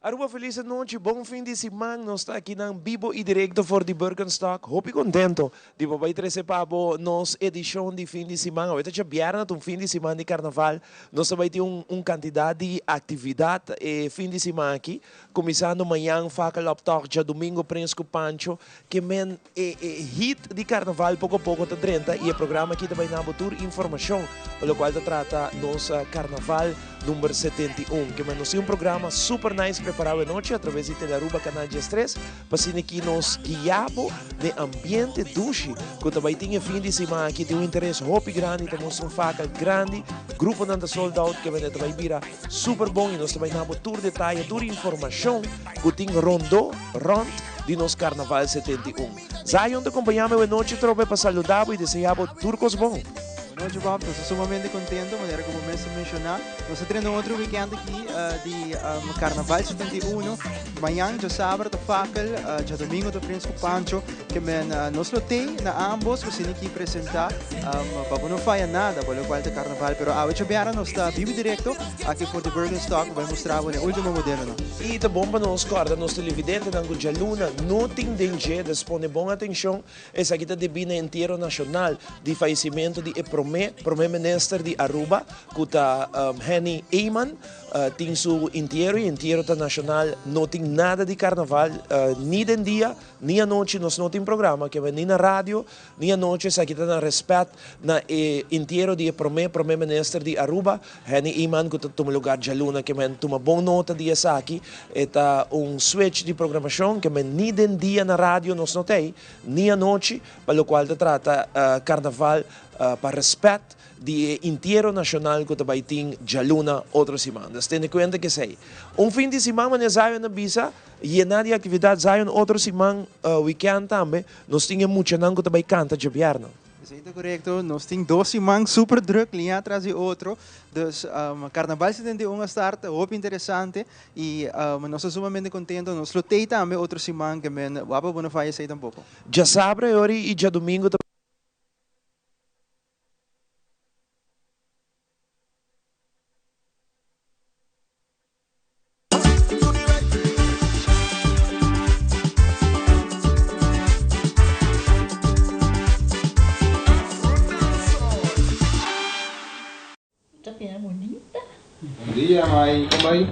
Aruba feliz anochi, bon fin di siman, nos ta aki nan bibo y directo for di Birkenstock, hopi contento di por bay trece pa bo nos edicion di fin di siman, awe ta djabièrnè ta un fin di siman di carnaval, nos ta bay tin un un cantidad di actividad e fin di siman aki, cuminsando mañan Fakeloptocht, djadomingo Prins cu Pancho, ke men E e hit di carnaval poco poco ta drenta y e programa aki ta bay na bo tur informacion pa locual ta trata nos carnaval number 71. Ke men nos tin un programa super nice prepara awe nochi a traves di Telearuba canal 13 pa asina aki nos guia bo den ambiente dushi cu ta bay tin e fin di siman aki. Tin un interes hopi grandi, ta mustra un fakel grandi, gruponan ta sold out ke men e ta bay bira super bon y nos ta bay na bo tur detaye, tur informacion cu tin rondo, rond, di nos Carnaval 71. Zion ta compaña mi awenochi trobe pa saluda bo y desea bo tur cos bon. Buenochi Bob, nos ta sumamente contento manera cu bo mes a menciona. Nos ta trena otro weekend aki di Carnaval 71. Mañan djasabra ta Fakel, djadomingo ta Prins cu Pancho. Ke men nos lo tey na ambos cu asina aki presenta pa bo no faya nada pa locual ta Carnaval. Pero awe djabièrnè nos ta bibi directo aki for di Birkenstock bai mustra bo na e ultimo modelonan. I ta bon pa nos kòrda nos televidentenan ku djaluna no tin den dje, dus pone bon atenshon, esaki ta debí na entiero nashonal di fayesimentu di e promé promé minister di Aruba ku ta Henny Eman tin su entiero i entiero ta nashonal, no tin nada di karnaval ni den dia ni anochi nos no tin programa kebé ni na radio Ni anochi esaki ta na respet na e entiero di e prome prome minister di Aruba, Henny Eman cu ta tuma lugar djaluna ke men tuma bon nota di esaki. E ta un switch di programacion ke men ni den dia na radio nos no ta ey, ni anochi, pa locual ta trata carnaval pa respet di e entiero nacional cu ta bay tin djaluna otro siman. Dus tene cuenta cu esey. Un fin di siman manera Zion a bisa. Yena di actividad Zion otro siman weekend tambe nos tin e muchanan cu ta bay canta djabièrnè. Esey ta corecto, nos tin dos siman super druk liña tras di otro, dus Carnaval 71 a start, hopi interesante y nos ta sumamente contento, nos lo tey tambe otro siman ke men wapa bo no faya esey tampoco. Djasabra e ora y djadomingo ta. Ta bira bunita. Bon dia mai, kon bai?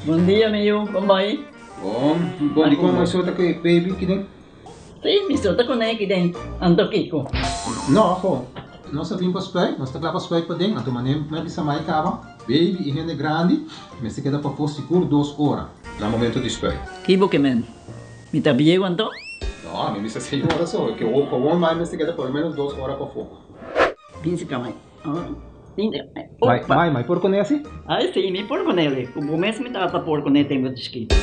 Bon dia mi yu, kon bai? Bon, bon di kon mai so ta ku e baby kiden? Si, mi so ta ku ne kiden, anto kiko? No, ho, nos a bin pa spuit, nos ta kla pa spuit paden, anto manera mi a bisa mai kaba, baby i hende grandi mester keda pafó sigur dos ora na momento di spuit. Ki bo ke men? Mi ta bieu anto? No, mi bisa seis ora so, ke gewoon mai mester keda por lo menos dos ora pafó. Bin si ka mai. Mai, mai, mai por kuné asi? Ai si, mi por kuné. Ku bo mes mi tata por kuné tempu di chikito.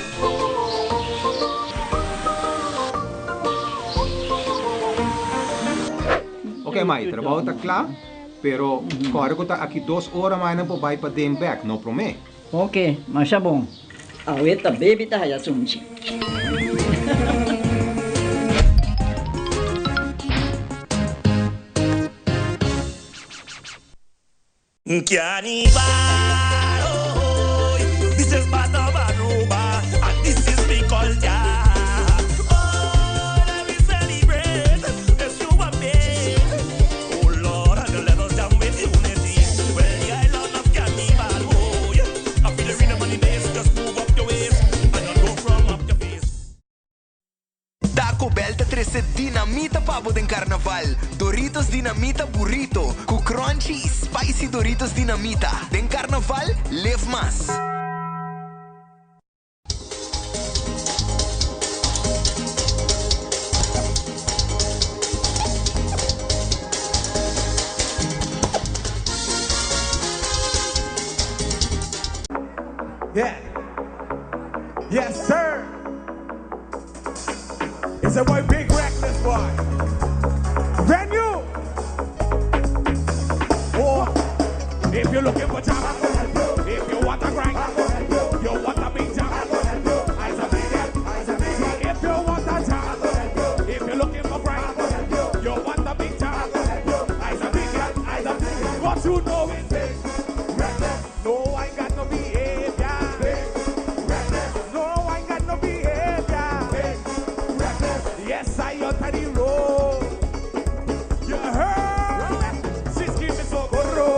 Ok mai, trabou ta kla. Pero kòrda ku ta aki dos ora mai nan por bai paden bèk, no promé. Ok, masha bon. Awe ta baby ta haya sunchi. Carnival, oh, this is part of Aruba, and this is me culture. Oh, let me celebrate this human being. Oh Lord, and let us jam with unity. Well, the island of Carnival, oh, yeah. I feel the rhythm on the bass, just move up your waist and not go from up your face. Taco Bell ta trese dinamita pa bo den carnaval. Doritos Dinamita Burrito, cu crunchy y spicy Doritos Dinamita. Den carnaval, live mas. Yeah. Yes, sir. It's a boy Big Reckless boy. Brand new. Oh, if you're looking for job, if you want a grind, you want a big job, I's a big help. If you want a job, if you're looking for grind, you want a big job, I's a big help. I's a big What you know is big. Reckless. No, I got no behavior. Big. Reckless. No, I got no behavior. Big. Reckless. Yes, I out the road. You heard? She's screaming socorro.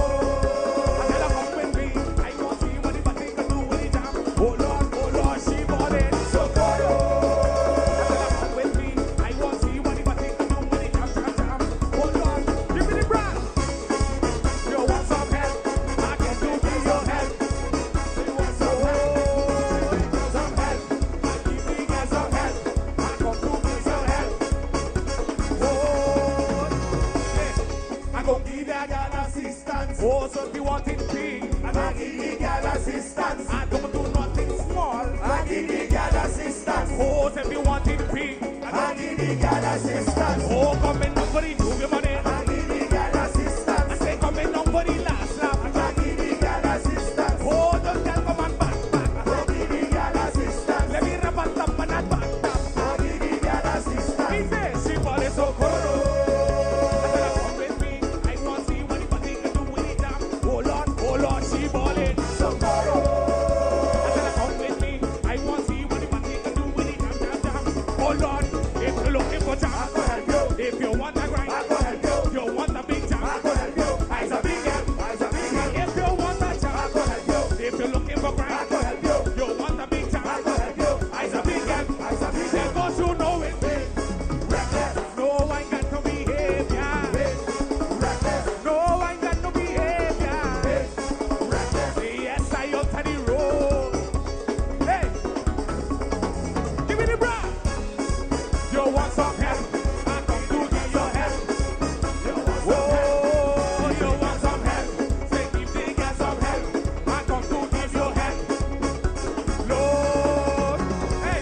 I tell her come with me. I want see what the body can do with the jam. Oh Lord, she ballin'. Socorro. I tell her come with me. I want see what the body can do with the jam, jam, jam. Oh Lord, give me the brand. You want some help? I can do give you help. You want some help? Some help. I give the girl some help. I come to give some help. Oh, hey. I go give that girl assistance. Oh, so if you want it big, I go give the girl assistance. I don't do nothing small. I give the girl assistance. Oh, so if you want it big, I go give the girl assistance. Oh, come in for the move your money. I give the girl assistance. I say come in for the last laugh. I give the girl assistance. Oh, those girl come on back, back. I give the girl assistance. Let me rap a top and a back top. I give the girl assistance. He say she ball socorro. I tell her come with me. I want see what the body can do with the jam. Oh Lord, she ballin'. Socorro. I tell her come with me. I want see what the body can do with the jam, jam, jam. Oh Lord, if you're looking for jam, I go help you. If you want a grind, I go help you. You want a big jam, I go help you. I's a big help, I's a big help. If you want a jam, I go help you. If you're looking for grind, I go help you. You want a big jam, I go help you. I's a big help, I's a big help. Because you know it's big. Reckless. No, I got no behavior. Big. Reckless. No, I got no behavior. Big. Reckless. Yes, I out the road. Hey, give me the bra. You want some help? I come to give you help. Oh, you want some help? Say give the girl some help. I come to give you help. Lord, hey,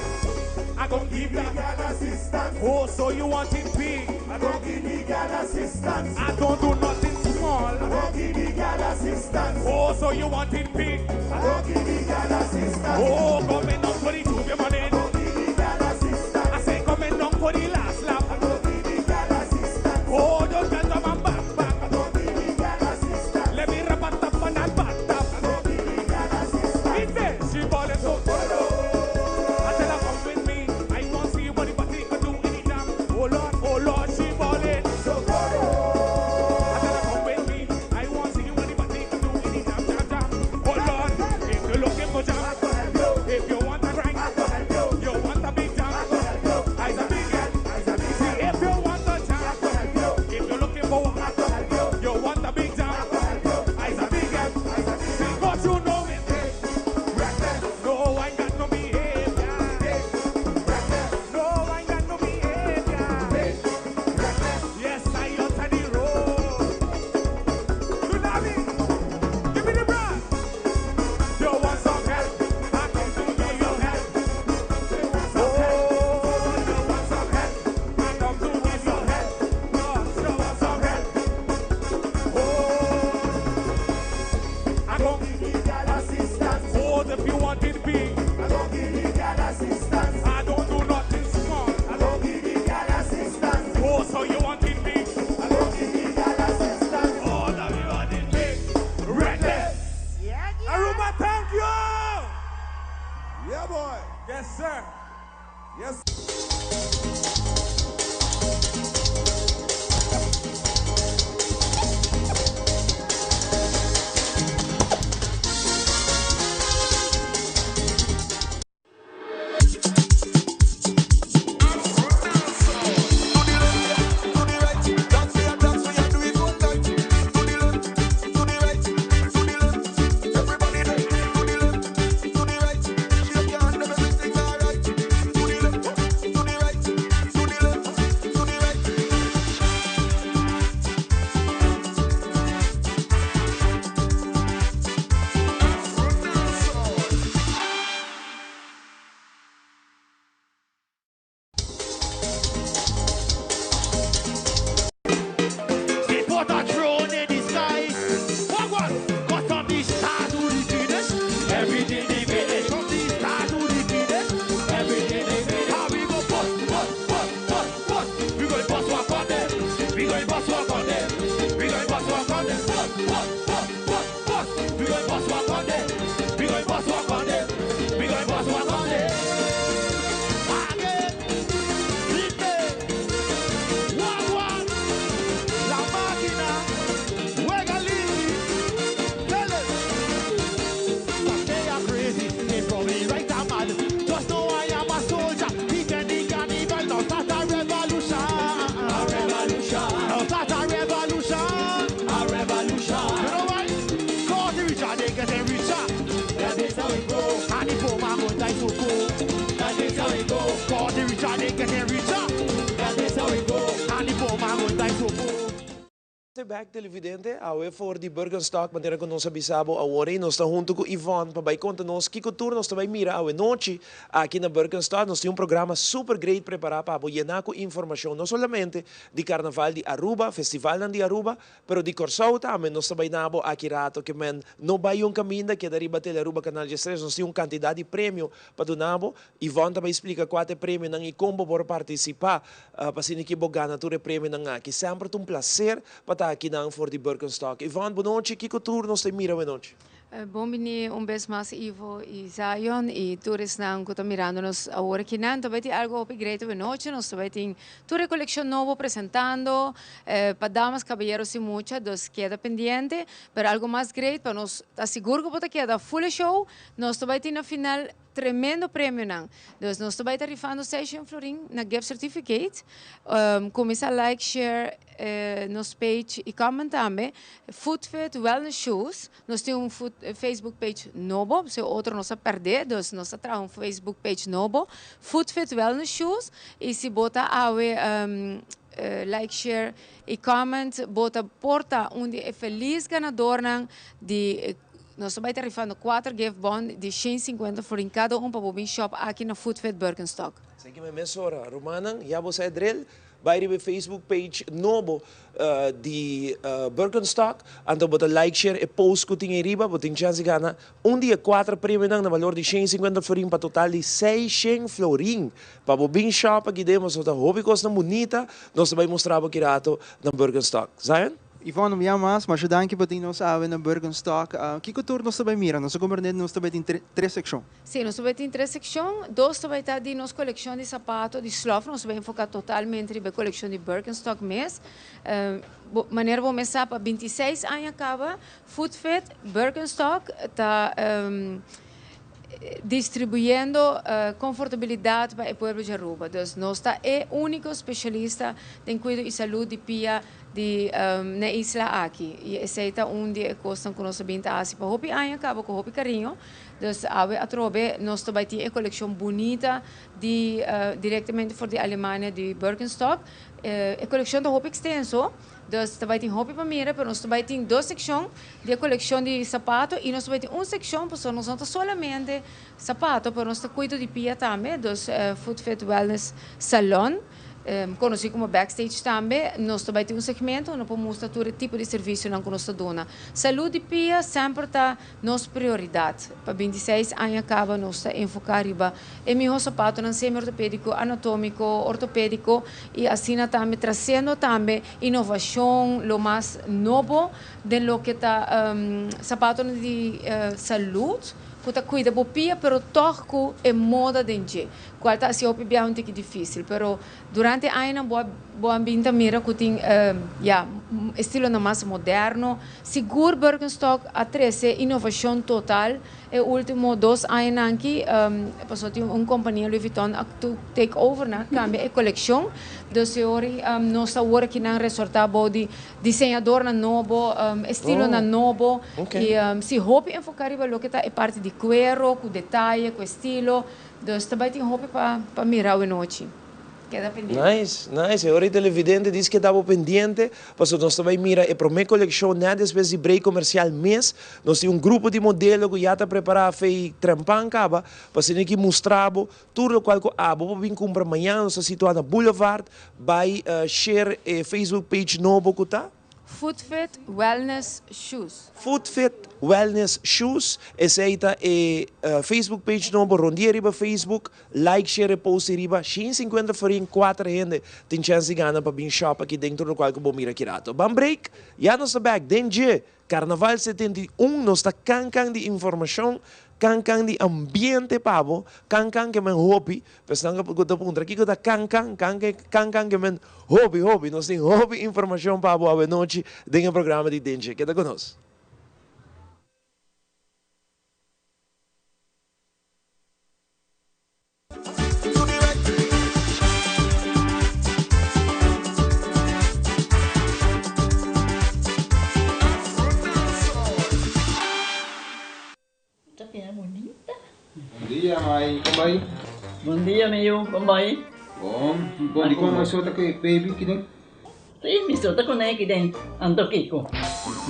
I gon' give you girl assistance. Oh, so you want it big? I gon' give the girl assistance. I don't do nothing small. I gon' give the girl assistance. Oh, so you want it big? I gon' give the girl assistance. Oh, coming up for the two your money. I gon' give the girl assistance. I say coming down for the last lap. I gon' give the girl assistance. Oh, those girls come and back, back. I gon' give the girl assistance. Let me rap a top and a back top. I gon' give the girl assistance. He say she ballin' socorro. I tell her come with me. I want see what the body can do in the jam. Oh Lord, she ballin' socorro. I tell her come with me. I want see what the body can do in the jam, jam, jam. Oh Lord, if you're looking for jam, I go help you. If you want a grind, I go help you. Back televidente, awe for di Birkenstock, manera cu nos a bisa bo awor ey, nos ta hunto cu Yvonne pa bay conta nos kico tur nos ta bay mira awe nochi aki na Birkenstock. Nos tin un programa super great prepara pa bo yena cu informacion, no solamente di Carnaval di Aruba, festivalnan di Aruba, pero di Corsou tambe nos ta bay na bo aki rato ke men no bay un caminda, keda riba Tele Aruba Canal 13. Nos tin un cantidad di premio pa duna bo. Yvonne ta bay splica cua ta e premionan y con bo por participa pa asina ki bo gana tur e premionan aki. Semper ta un placer pa ta akinan for di Birkenstock. Yvonne, bon nochi. Kico tur nos ta mira awe nochi? Bon bini un bes mas Ivo y Zion y tur esnan cu ta mirando nos awor akinan. Ta bay tin algo hopi great awe nochi. Nos ta bay tin tur e coleccion nobo presentando pa damas, caballeros y mucha. Dus keda pendiente. Pero algo mas great pa nos ta sigur cu bo ta keda full e show. Nos ta bay tin na final tremendo premionan. Dus nos ta bay ta rifando 600 florin na gift certificate. Cuminsa like, share nos page y comment tambe. Footfit Wellness Shoes. Nos tin un Facebook page nobo. Si otro nos a perde, dus nos a traha un Facebook page nobo. Footfit Wellness Shoes. Y si bo ta awe like, share y comment, bo ta por ta un di e feliz ganadornan di. Nos ta bay ta rifando cuater gift bon di 150 florin cada un pa bo bin shop aki na Footfit Birkenstock. Esaki mi mesora, rumannan, ya bo sa e drill, bay riba e Facebook page nobo di Birkenstock, anto bo ta like, share e post cu tin eyriba, bo tin chance di gana un di e cuater premionan na balor di 150 florin pa total di 600 florin pa bo bin shop aki den, pasobra ta hopi cosnan bunita nos ta bay mustra bo aki rato na Birkenstock. Zion? Yvonne, un bia mas, masha danki pa tin nos awe na Birkenstock. Kiko tur nos ta bay mira? Nos a comprende nos ta bay tin tres seccion. Si, nos ta bay tin tres seccion. Dos ta bay ta di nos coleccion di sapato di slof. Nos ta bay enfoca totalmente riba e coleccion di Birkenstock mes. Manera bo mes sa, pa 26 aña caba, Footfit Birkenstock ta distribuyendo confortabilidad pa e pueblo di Aruba. Dus nos ta e unico specialista den cuido y salud di pia di na e isla aki. Y esey ta un di e cosnan cu nos a bin ta haci pa hopi aña caba cu hopi cariño. Dus awe atrobe nos ta bay tin e coleccion bunita di directamente for di Alemania di Birkenstock. E coleccion ta hopi extenso. Dus ta bay tin hopi pa mira, pero nos ta bay tin dos seccion di e coleccion di sapato y nos ta bay tin un seccion pasobra nos no ta solamente sapato, pero nos ta cuido di pia tambe, dus Footfit Wellness Salon, conoci como Backstage tambe, nos ta bay tin un segmento unda por mustra tur e tipo di servicionan cu nos ta duna. Salud di pia semper ta nos prioridad. Pa 26 aña caba nos ta enfoca riba e miho sapatonan semi-ortopedico, anatomico, ortopedico y asina tambe trasiendo tambe innovacion lo mas nobo den loke ta sapatonan di salud cu ta cuida bo pia pero toch cu e moda den dje, cual ta haci hopi biaha un tiki dificil pero durante añanan bo a bo a bin ta mira cu tin ya estilonan mas moderno. Sigur Birkenstock a trece innovacion total e ultimo 2 añanan aki, pasobra tin un compania Louis Vuitton a take over nan a cambia e coleccion. Dus e ora nos ta wor aki nan resorta bou di diseñadornan nobo, estilonan nobo y si hopi enfoca riba loke ta e parti di cuero cu detaye, cu estilo. Dus ta bay tin hopi pa mira awenochi. Keda pendiente. Nice, nice. E ora e televidente dice keda bo pendiente, pasobra nos ta bay mira e prome coleccion net despues di break comercial mes. Nos tin un grupo di modelo cu ya ta prepara fey trempan caba, pa asina ki mustra bo tur locual cu abo por bin cumpra mañana. Nos ta situa na Boulevard. Bay share e Facebook page nobo cu ta. Footfit Wellness Shoes. Footfit Wellness Shoes, esei ta e Facebook page nobo, rondia riba Facebook, like, share e post riba, 150 florin, kuater hende tin chèns di gana pa bin shop aki den tur lokual ku bo mira ki rato. Ban break, ya nos ta bèk den dje Carnaval 71, nos ta kan kan di informashon, kan kan di ambiente pa bo, kan kan ke men hopi, Esnan ku ta puntra kiko ta kankan, kankan, kankan ke men hopi hopi. Nos tin hopi informashon pa bo awenochi den e programa di Dentje. Keda ku nos. Ta bira bunita. Bon dia mai, kon bai? Bon dia mi yu, kon bai? Bon, bon di kon mai so ta ku e baby kiden? Si, mi so ta kuné kiden, anto kiko?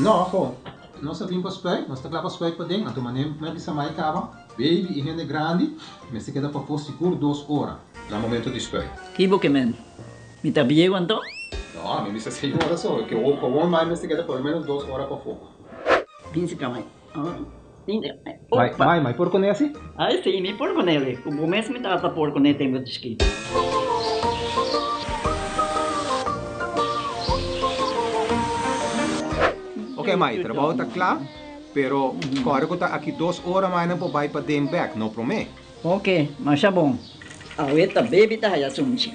No, afo, nos a bin pa spuit, nos ta kla pa spuit paden, anto manera mi a bisa mai kaba, baby i hende grandi mester keda pafó sigur dos ora na momento di spuit. Ki bo ke men? Mi ta bieu anto? No, mi bisa seis ora so, ke awor mai mester keda por lo menos dos ora pafó. Bin si ka mai. Mai, mai, mai por kuné asi? Ai si, mi por kuné li. Ku bo mes mi tata por kuné tempu di chikito. Ok mai, trabou ta kla, pero kòrda ku ta aki dos ora mai nan por bai paden bèk, no promé. Ok, masha bon. Awe ta baby ta haya sunchi.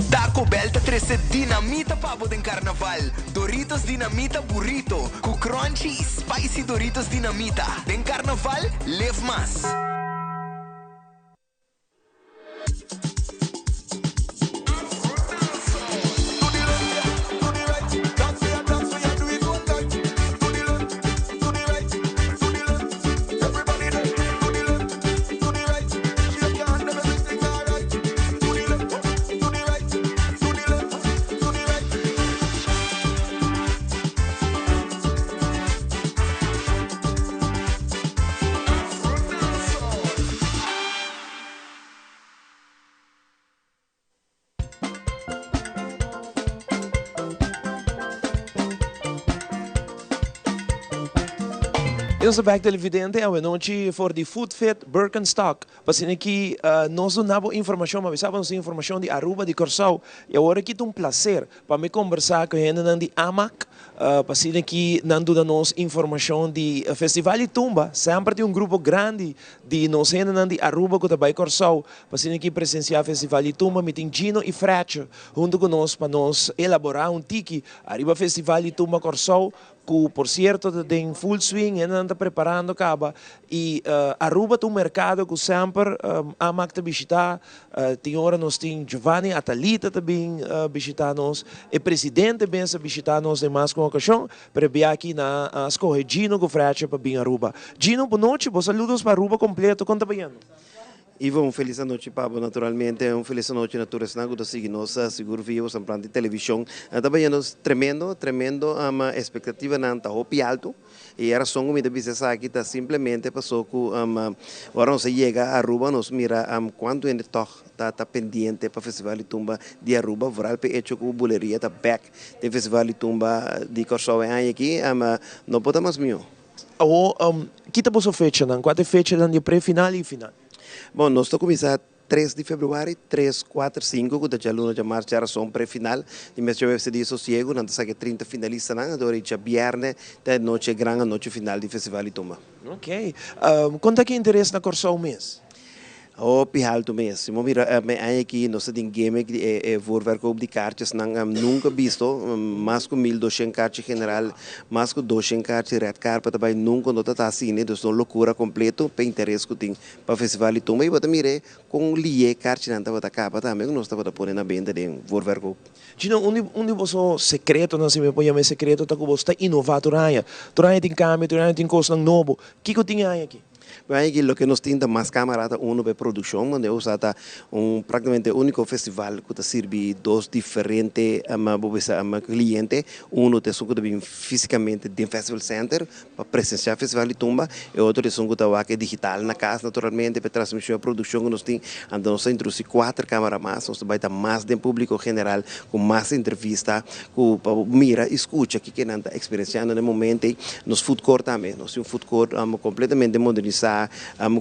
Taco Bell ta trece dinamita pa bo den Carnaval, Doritos Dinamita Burrito cu crunchy y spicy Doritos Dinamita. Den Carnaval, live mas! Y nos ta bek televidente awenochi for di Food Fit Birkenstock. Pa asina ki nos duna bo informacion, ma bisa bo nos tin informacion di Aruba, di Corsou. Y awor aki ta un placer pa mi combersa cu hendenan di AMAC, pa asina ki nan duna nos informacion di Festival di Tumba. Semper tin un grupo grandi di nos hendenan di Aruba cu ta bay Corsou pa asina ki presencia Festival di Tumba. Mi tin Gino y Fretche hunto cu nos pa nos elabora un tiki ariba Festival di Tumba Corsou. Cu por cierto ta den full swing, hendenan ta preparando caba y Aruba ta un mercado cu semper AMAC ta bishita, tin ora nos tin Giovanni Atalita ta bin bishita nos, e presidente mes a bishita nos den mas cu un ocasion, pero e bia aki nan a scoge Gino cu Fretcher pa bin Aruba. Gino, bonochi, bo saludos pa Aruba completo, con ta bayendo? Ivo, un felis anochi pa bo naturalmente, un felis anochi na tur esnan ku ta sigui nos sigur via boso plan di televishon. Ta bayendo tremendo, tremendo espektativanan ta hopi altu i e rason ku mi ta bisa esaki ta simplemente paso ku ora nos a yega Aruba nos mira kuantu hende tòg ta ta pendiente pa Festival di Tumba di Aruba, vooral p'e echo ku Buleria ta bèk den Festival di Tumba di Kòrsou e aña aki, no por ta mas mihó. Awor, ki ta boso fechanan? Kua ta e fechanan di e pre-final i final? Bon, nos ta kuminsá tres di februari, tres, kuater, sinku, ku ta djaluna, djamars, djarason, pre-final. Di mes djaweves ta dia sosiegu, nan ta saka e trinta finalistanan, anto ora djabièrnè ta e nochi, e gran anochi final di Festival di Tumba. Ok. Kon ta ki interes na Kòrsou mes? Hopi halto mes. Si bo mira e aña aki nos ta tin gimmick di e voorverkoop di kaartjesnan nunca bisto, mas ku 1200 kaartje general, mas ku 200 kaartje red carpet ta bai, nunca no ta ta asina, dus un locura completo pa interes ku tin pa Festival di Tumba. I bo ta mira kon lié kaartjenan tabata kaba tambe ku nos tabata pone na benta den voorverkoop. Gino, un di boso secretonan, si mi por yama e secreto, ta ku boso ta inova tur aña. Tur aña tin cambio, tur aña tin cosnan nobo. Kiko tin e aña aki? Bueno, aki loke nos tin ta mas camara, ta uno pa produccion, unda usa ta un practicamente unico festival cu ta sirbi dos diferente cliente. Uno ta esun cu ta bin fisicamente den Festival Center pa presencia Festival di Tumba, y otro ta esun cu ta wak digital na cas, naturalmente, pa transmision y produccion cu nos tin. Anto nos a introduci cuater camara mas, nos ta bay ta mas den publico general, cu mas entrevista, cu pa mira y scucha kico nan ta experienciando na e momento. Nos food court tambe, nos tin un food court completamente modernisa,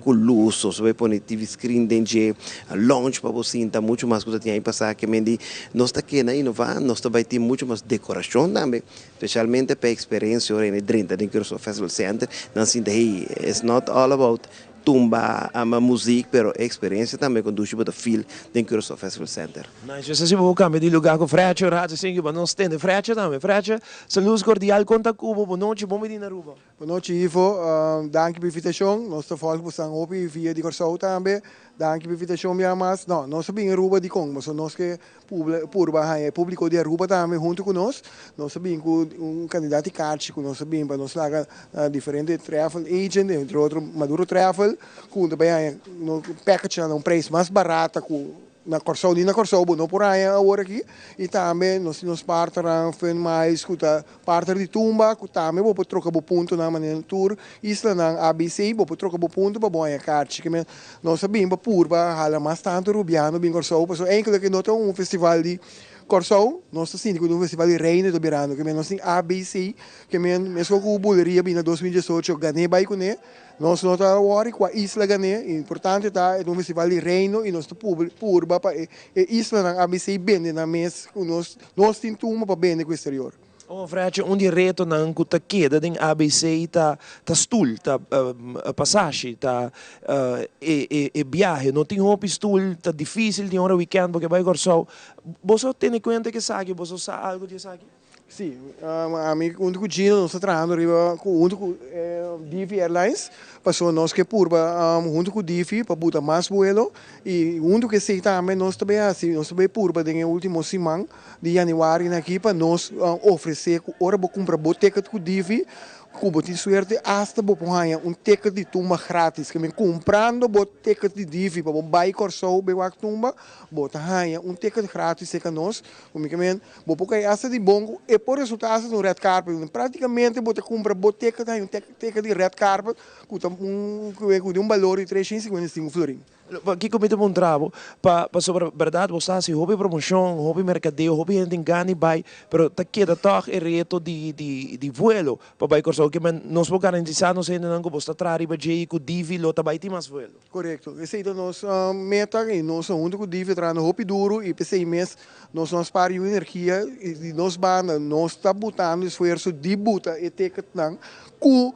cu luz, nos ta pone TV screen den dje, lounge pa bo sinta, mucho mas cu ta tin aña pasa. Ke men di nos ta keda innova, nos ta bay tin mucho mas decoracion tambe, especialmente pa experiencia ora hende drenta den Curaçao Festival Center, nan sinta, "Hey, it's not all about tumba, ama muziek, pero experiencia tambe cu dushi bo ta feel den Curaçao Festival Center." Nice, si bo cambia di lugar cu Frecha, rato sin pa nos tende Frecha tambe. Frecha, saludos cordial, con ta cu bo, bon nochi, bon bini na Aruba. Bon nochi, Ivo. Danki pa e invitacion. Nos ta volg boso hopi via di Corsou tambe. Danki pa e invitacion bia mas. No, nos a bin Aruba di con, nos ke purba publico di Aruba tambe hunto cu nos. Nos a bin cu un cantidad di kaartje cu nos a bin pa nos laga diferente travel agent, entre otro Maduro Travel, cu tambe un package na un prijs mas barata cu na Corsou, ni na Corsou, bo no por haña awor aki. Y tambe nos tin partner Fun Mais, cu ta partner di Tumba, cu tambe bo por troca bo punto na manera tur isla nan ABC, bo por troca bo punto pa bo haña kaartje. Ke men nos a bin pa purba hala mas tanto rubiano bin Corsou, pasobra eigenlijk no ta un festival di Corsou, nos ta sinti cu un festival di Reino ta birando. Ke men nos tin ABC, ke men mesco cu Buleria bin na 2018 gan'é bai cune, nos no ta worry cua isla gan'é, importante ta un festival di Reino y nos ta purba pa e isla nan ABC bende nan mes, cu nos tin Tumba pa bende cu exterior. Oh, Frecha, un di reto nan ku ta keda den ABC ta stoel, ta pasashi, ta e viahe. No tin hopi stoel, ta dificil tin ora weekend porque bai Corsou. Boso tene cuenta cu esaki, boso sa algo di esaki? Si, ami hunto cu Gino nos ta trahando riba hunto cu Divi Airlines, paso nos ke purba hunto cu Divi pa buta mas vuelo y hunto cu esey tambe nos ta bay haci, nos ta bay purba den e ultimo siman di januari aki pa nos ofrece cu ora bo cumpra bo ticket cu Divi, cu bo tin suerte hasta bo por haña un ticket di Tumba gratis. Ke men comprando bo ticket di Divi pa bo bai Corsou bay wak Tumba, bo ta haña un ticket gratis cerca nos, como ke men bo por cay hasta di bongo e por resulta hasta un red carpet. Practicamente bo ta cumpra bo ticket, haña un ticket di red carpet cu ta un balor di 355 florin. Kiko mi ta puntra bo, pa sobre berdad bo sa si hopi promocion, hopi mercadeo, hopi hende gani bai, pero ta keda toch e reto di vuelo pa bai Corsou, ke men nos por garantisa nos hende nan ku bo ta traha riba dje ku Divi lo ta bai tin mas vuelo. Correcto. Esey ta nos meta y nos hunto cu Divi trahando hopi duro y p'esey mes nos spar energia y nos banda nos ta butando esfuerso di buta e ticket nan cu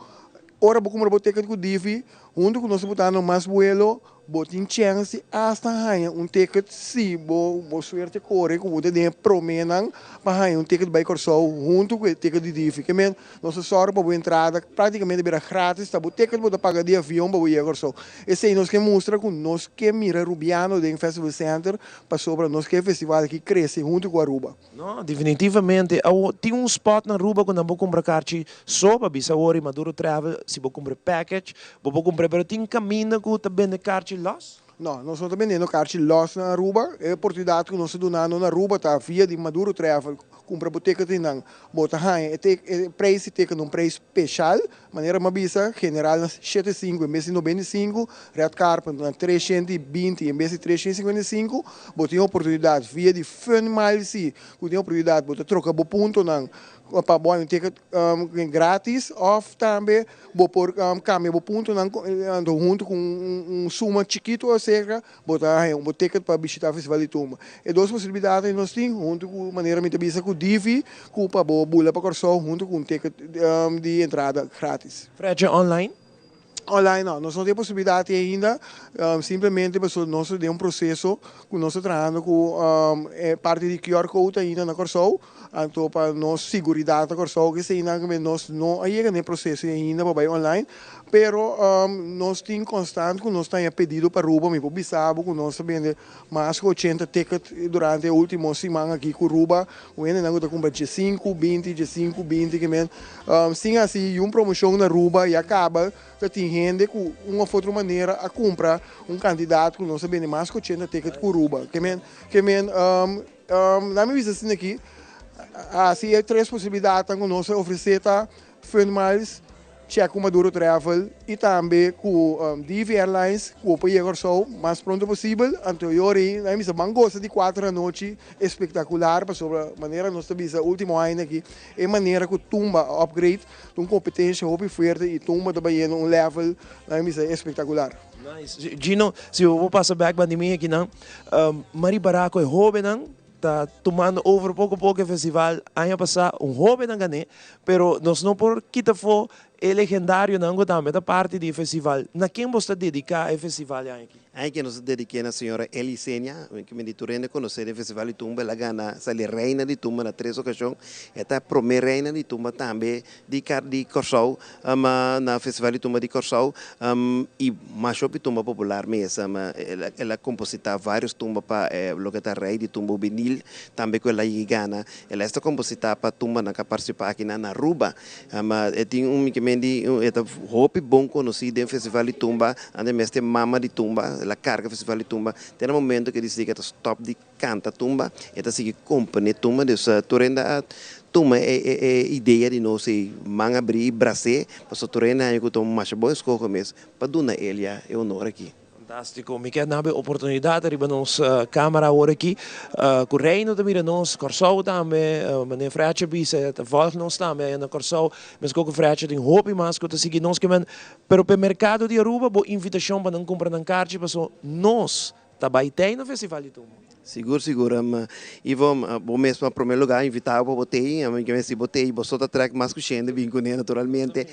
ora bo cumpra bo ticket cu Divi, hunto cu nos ta butando mas vuelo, bo tin chance hasta haña un ticket si bo suerte core cu bo ta den prome nan pa haña un ticket bai Corsou hunto cu e ticket di Divi. Ke men nos ta zorg pa bo entrada practicamente bira gratis, ta bo ticket bo ta paga di avion pa bo yega Corsou. Esey nos ke mustra cu nos ke mira rubiano den Festival Center pasobra nos ke festival aki crece hunto cu Aruba. No, definitivamente. Tin un spot na Aruba cu nan bo cumpra carchi so pa bisa ori Maduro Travel, si bo cumpra package, bo cumpra, pero tin caminda cu ta bende carchi los? No, nos no ta bendiendo carchi los na Aruba. E oportunidad cu nos ta dunando na Aruba ta via di Maduro Travel, cumpra bo ticket nan, bo ta haña e prijs di ticket un prijs special, manera m'a bisa, general na 75 en bes di 95, red carpet na 320 en bes di 355, bo tin oportunidad via di Fun Miles si, cu tin oportunidad bo ta troca bo punto nan pa bo un ticket gratis of tambe bo por cambia bo punto nan hunto cu un suma chikito acerca bo ta haña un ticket pa bishita Festival di Tumba. E dos posibilidades nos tin hunto cu manera mi ta bisa cu Divi cu pa bo bula pa Corsou hunto cu un ticket di entrada gratis. Frecha online? Online no, nos no tin e posibilidat ainda, simplemente pasobra nos ta den un proseso ku nos ta trahando ku e parti di QR code ainda na Kòrsou, anto pa nos siguridat na Kòrsou eseinan nos no a yega na e proseso ainda pa bai online. Pero nos tin konstant ku nos ta haña pedido pa Aruba, mi por bisa bo ku nos ta bende mas ku ochenta ticket durante e ultimo siman aki ku Aruba, un hendenan ku ta kumpra diesinku, binti, diesinku, binti ke men. Sin hasi un promoshon na Aruba ya kaba ta tin hende ku un of otro manera a kumpra un kantidat ku nos ta bende mas ku ochenta ticket ku Aruba. Ke men, ke men, nan mi bisa asina aki, hasi e tres posibilidatnan ku nos a ofresé ta Fun Miles, Check ku Maduro Travel y tambe ku DV Airlines ku por yega Kòrsou mas pronto posibel. Anto yori nan bisa ban gosa di kuater anochi espektakular pasobra manera nos ta bisa ultimo aña aki e manera ku Tumba a upgrade ta un kompetensha hopi fuerte y Tumba ta bayendo un level nan bisa espektakular. Nice. Gino, si bo por pasa bek bandi mi akinan, Mari Baraco e hobennan Ta tumando over poco poco e festival. Aña pasa un hobennan gané, pero nos no por kita afó e legendarionan cu tambe ta parti di e festival. Na ken bos ta dedica e festival e aña aki? Aña aki nos ta dediqué na señora Eli Senia, cu mi di tur hende conoce den Festival di Tumba. El a gana sali Reina di Tumba na tres ocasion. E ta prome Reina di Tumba tambe di di Kòrsou na Festival di Tumba di Kòrsou i masha hopi tumba popular mes. El a kompositá vários tumba pa loke ta Rei di Tumba Hubenil, tambe ku el a yega gana. El a esta kompositá pa tumbanan ku a partisipá aki na Aruba. E tin un mikimendi e ta hopi bon konosí den Festival di Tumba, antes mes ta e mama di tumba, el a karga Festival di Tumba te na momento ku e disidí ku e ta stòp di Canta tumba, e ta sigui compone tumba, dus tur hende a tuma e idea di nos y man abri y bras'é, pasobra tur hende haña cu ta un masha bon escoho mes pa duna Elia e honor aki. Fantastico, mi kier nabe oportunidad riba nos camera awor aki, cu Reino ta mira nos, Corsou tambe, meneer Fretcher bisa e ta volg nos tambe aya na Corsou, mesco cu Fretcher tin hopi mas cu ta sigui nos, pero p'e mercado di Aruba bo invitacion pa nan cumpra nan carchi paso nos Ta bai tei na Festival di Tumba. Sigur sigur Ivo bo mes pa prome lugar invita bo pa bo tei mi ke si bo tei bo so ta trek mas ku shende bin kuné naturalmente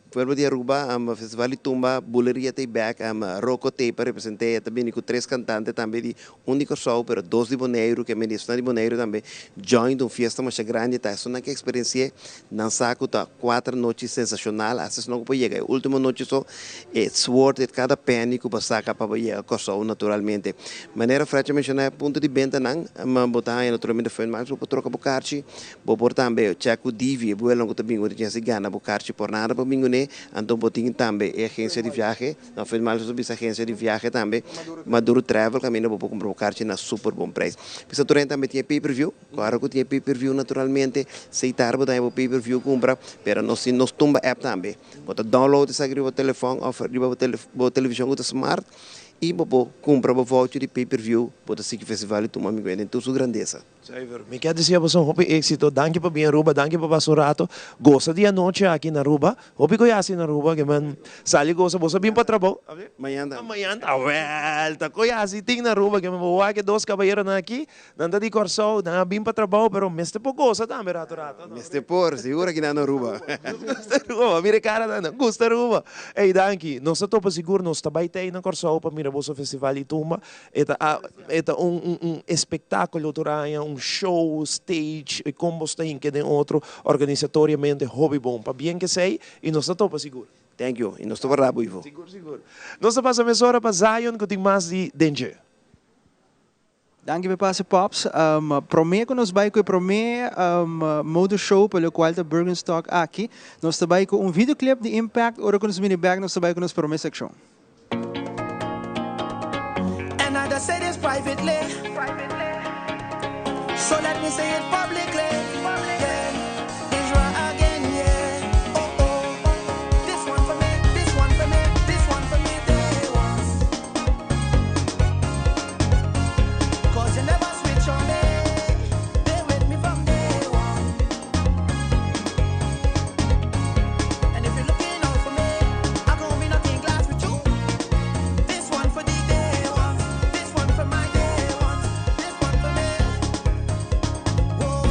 pueblo di Aruba Festival di Tumba Buleria tei bek Rocco tei pa represente e ta bini ku tres kantante tambe di un di Kòrsou pero dos di Boneiru ke mende esnan di Boneiru tambe join ta un fiesta masha grandi ta esun nan ke eksperensi'é Nan sa ku ta kuater nochi sensashonal, asta esnan ku por yega e último nochi so, it's worth it kada penny ku bo saka pa bo yega Kòrsou naturalmente. Manera Fletcher menshoná e punto di bentanan, bo ta haña naturalmente Fun Miles, bo por troka bo karchi, bo por tambe chèk ku Divi, e buelonan ku ta bin ku ta chèns di gana bo karchi por nada pa bin kuné, anto bo tin tambe e agensia di viahe, na Fun Miles nos ta bisa agensia di viahe tambe, Maduro Travel kaminda bo por kumpra bo karchi na super bon preis. Bisa tur hende tambe tin e pay per view. Claro cu tin e pay per view naturalmente, seitar bo ta haña bo pay per view cumpra, pero nos tin nos tumba app tambe. Bo ta download esaki riba bo telefon of riba bo television cu ta smart y bo por cumpra bo voucher di pay per view, bo ta sigui Festival di Tumba Amigo den tur su grandesa. Zuiver. Mi kier desea boso hopi exito. Danki pa bin Aruba, danki pa pasa un rato. Gosa di anochi aki na Aruba. Hopi ku yasi na Aruba ke men sali gosa boso a bin pa trabou. Mañan ta. Mañan ta. Awel ta ku yasi tin na Aruba ke men bo wak e dos kabayeronan aki. Nan ta di Kòrsou, nan a bin pa trabou, pero mester por gosa tambe rato rato, no? Mester por, sigur aki nan na Aruba. Gusta Aruba, mira e kara nan, gusta Aruba. Ey, danki. Nos ta topa sigur, nos ta bai tei na Kòrsou pa mira boso festival di tumba. E ta e ta un un un espektakulo tur aña, un show, stage, e kon bos ta hinka den otro organisatoriamente hopi bon. Pabien k'esei i nos ta topa sigur. Thank you, i nos topa rabo, Ivo. Sigur, sigur. Nos ta pasa mesora pa Zion ku tin mas di den dje. Danki p'e pase Pops. Prome ku nos bai ku e prome motor show pa lokual ta Burgenstock aki, nos ta bai ku un videoclip di Impact. Ora ku nos bini bek nos ta bai ku nos prome sekshon. And I just say this privately So let me say it publicly Yeah Israel again yeah Oh oh This one for me This one for me This one for me Day ones Cause you never switch on me They with me from day one And if you're looking out for me I gon' be knocking glass with you This one for the day ones This one for my day ones This one for me Whoa.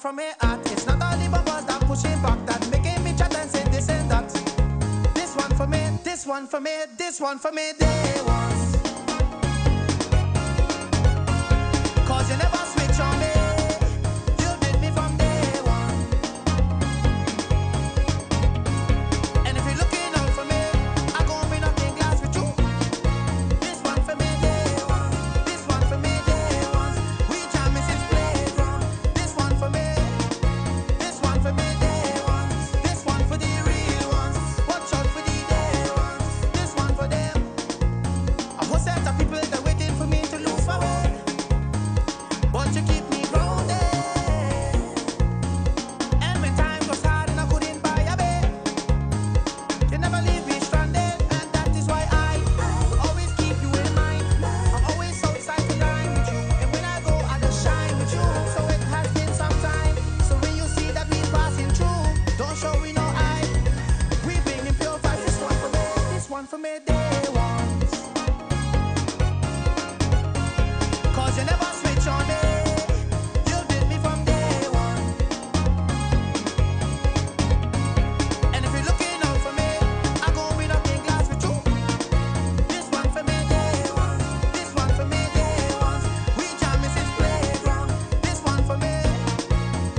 from me heart. It's not all the bubbles that pushing back that making me chat and say this and that. This one for me, this one for me, this one for me, day ones. Cause you never switch on me. You did me from day one. And if you're looking out for me, I gon' be knocking glass with you. This one for me, day one. This one for me, day ones. We jamming since playground. This one for me. This one for me, day ones. This one for the real ones. Watch out for the day ones. This one for them. A whole set of people that waiting for me to lose my way. But you keep me grounded. And when time was hard and I couldn't buy a bed, you never leave me stranded, and that is why I always keep you in mind. I'm always outside to dine with you, and when I go, I just shine with you. So it has been some time. So when you see that we passing through, don't show we no eye. We bringing pure vibes. This one for me, this one for me, day ones. Cause you never switch on me. You did me from day one. And if you're looking out for me, I gon' be knocking glass with you. This one for me, day ones. This one for me, day ones. We jamming since playground. This one for me.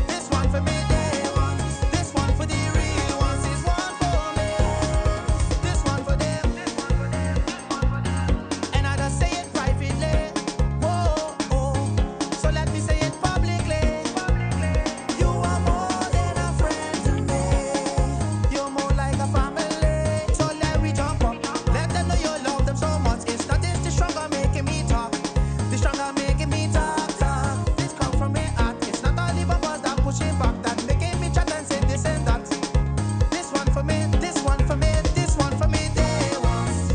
This one for me, day ones. This one for the real ones. This one for me. This one for them. And I just say it privately. Whoa, oh. So let me say it publicly. You are more than a friend to me. You're more like a family. So let we jump up. Let them know you love them so much. It's not this the stronger making me talk. The stronger making me talk, talk. This come from me heart. It's not all the bubbles that pushing back that making me chat and say this and that. This one for me, this one for me, this one for me, day ones.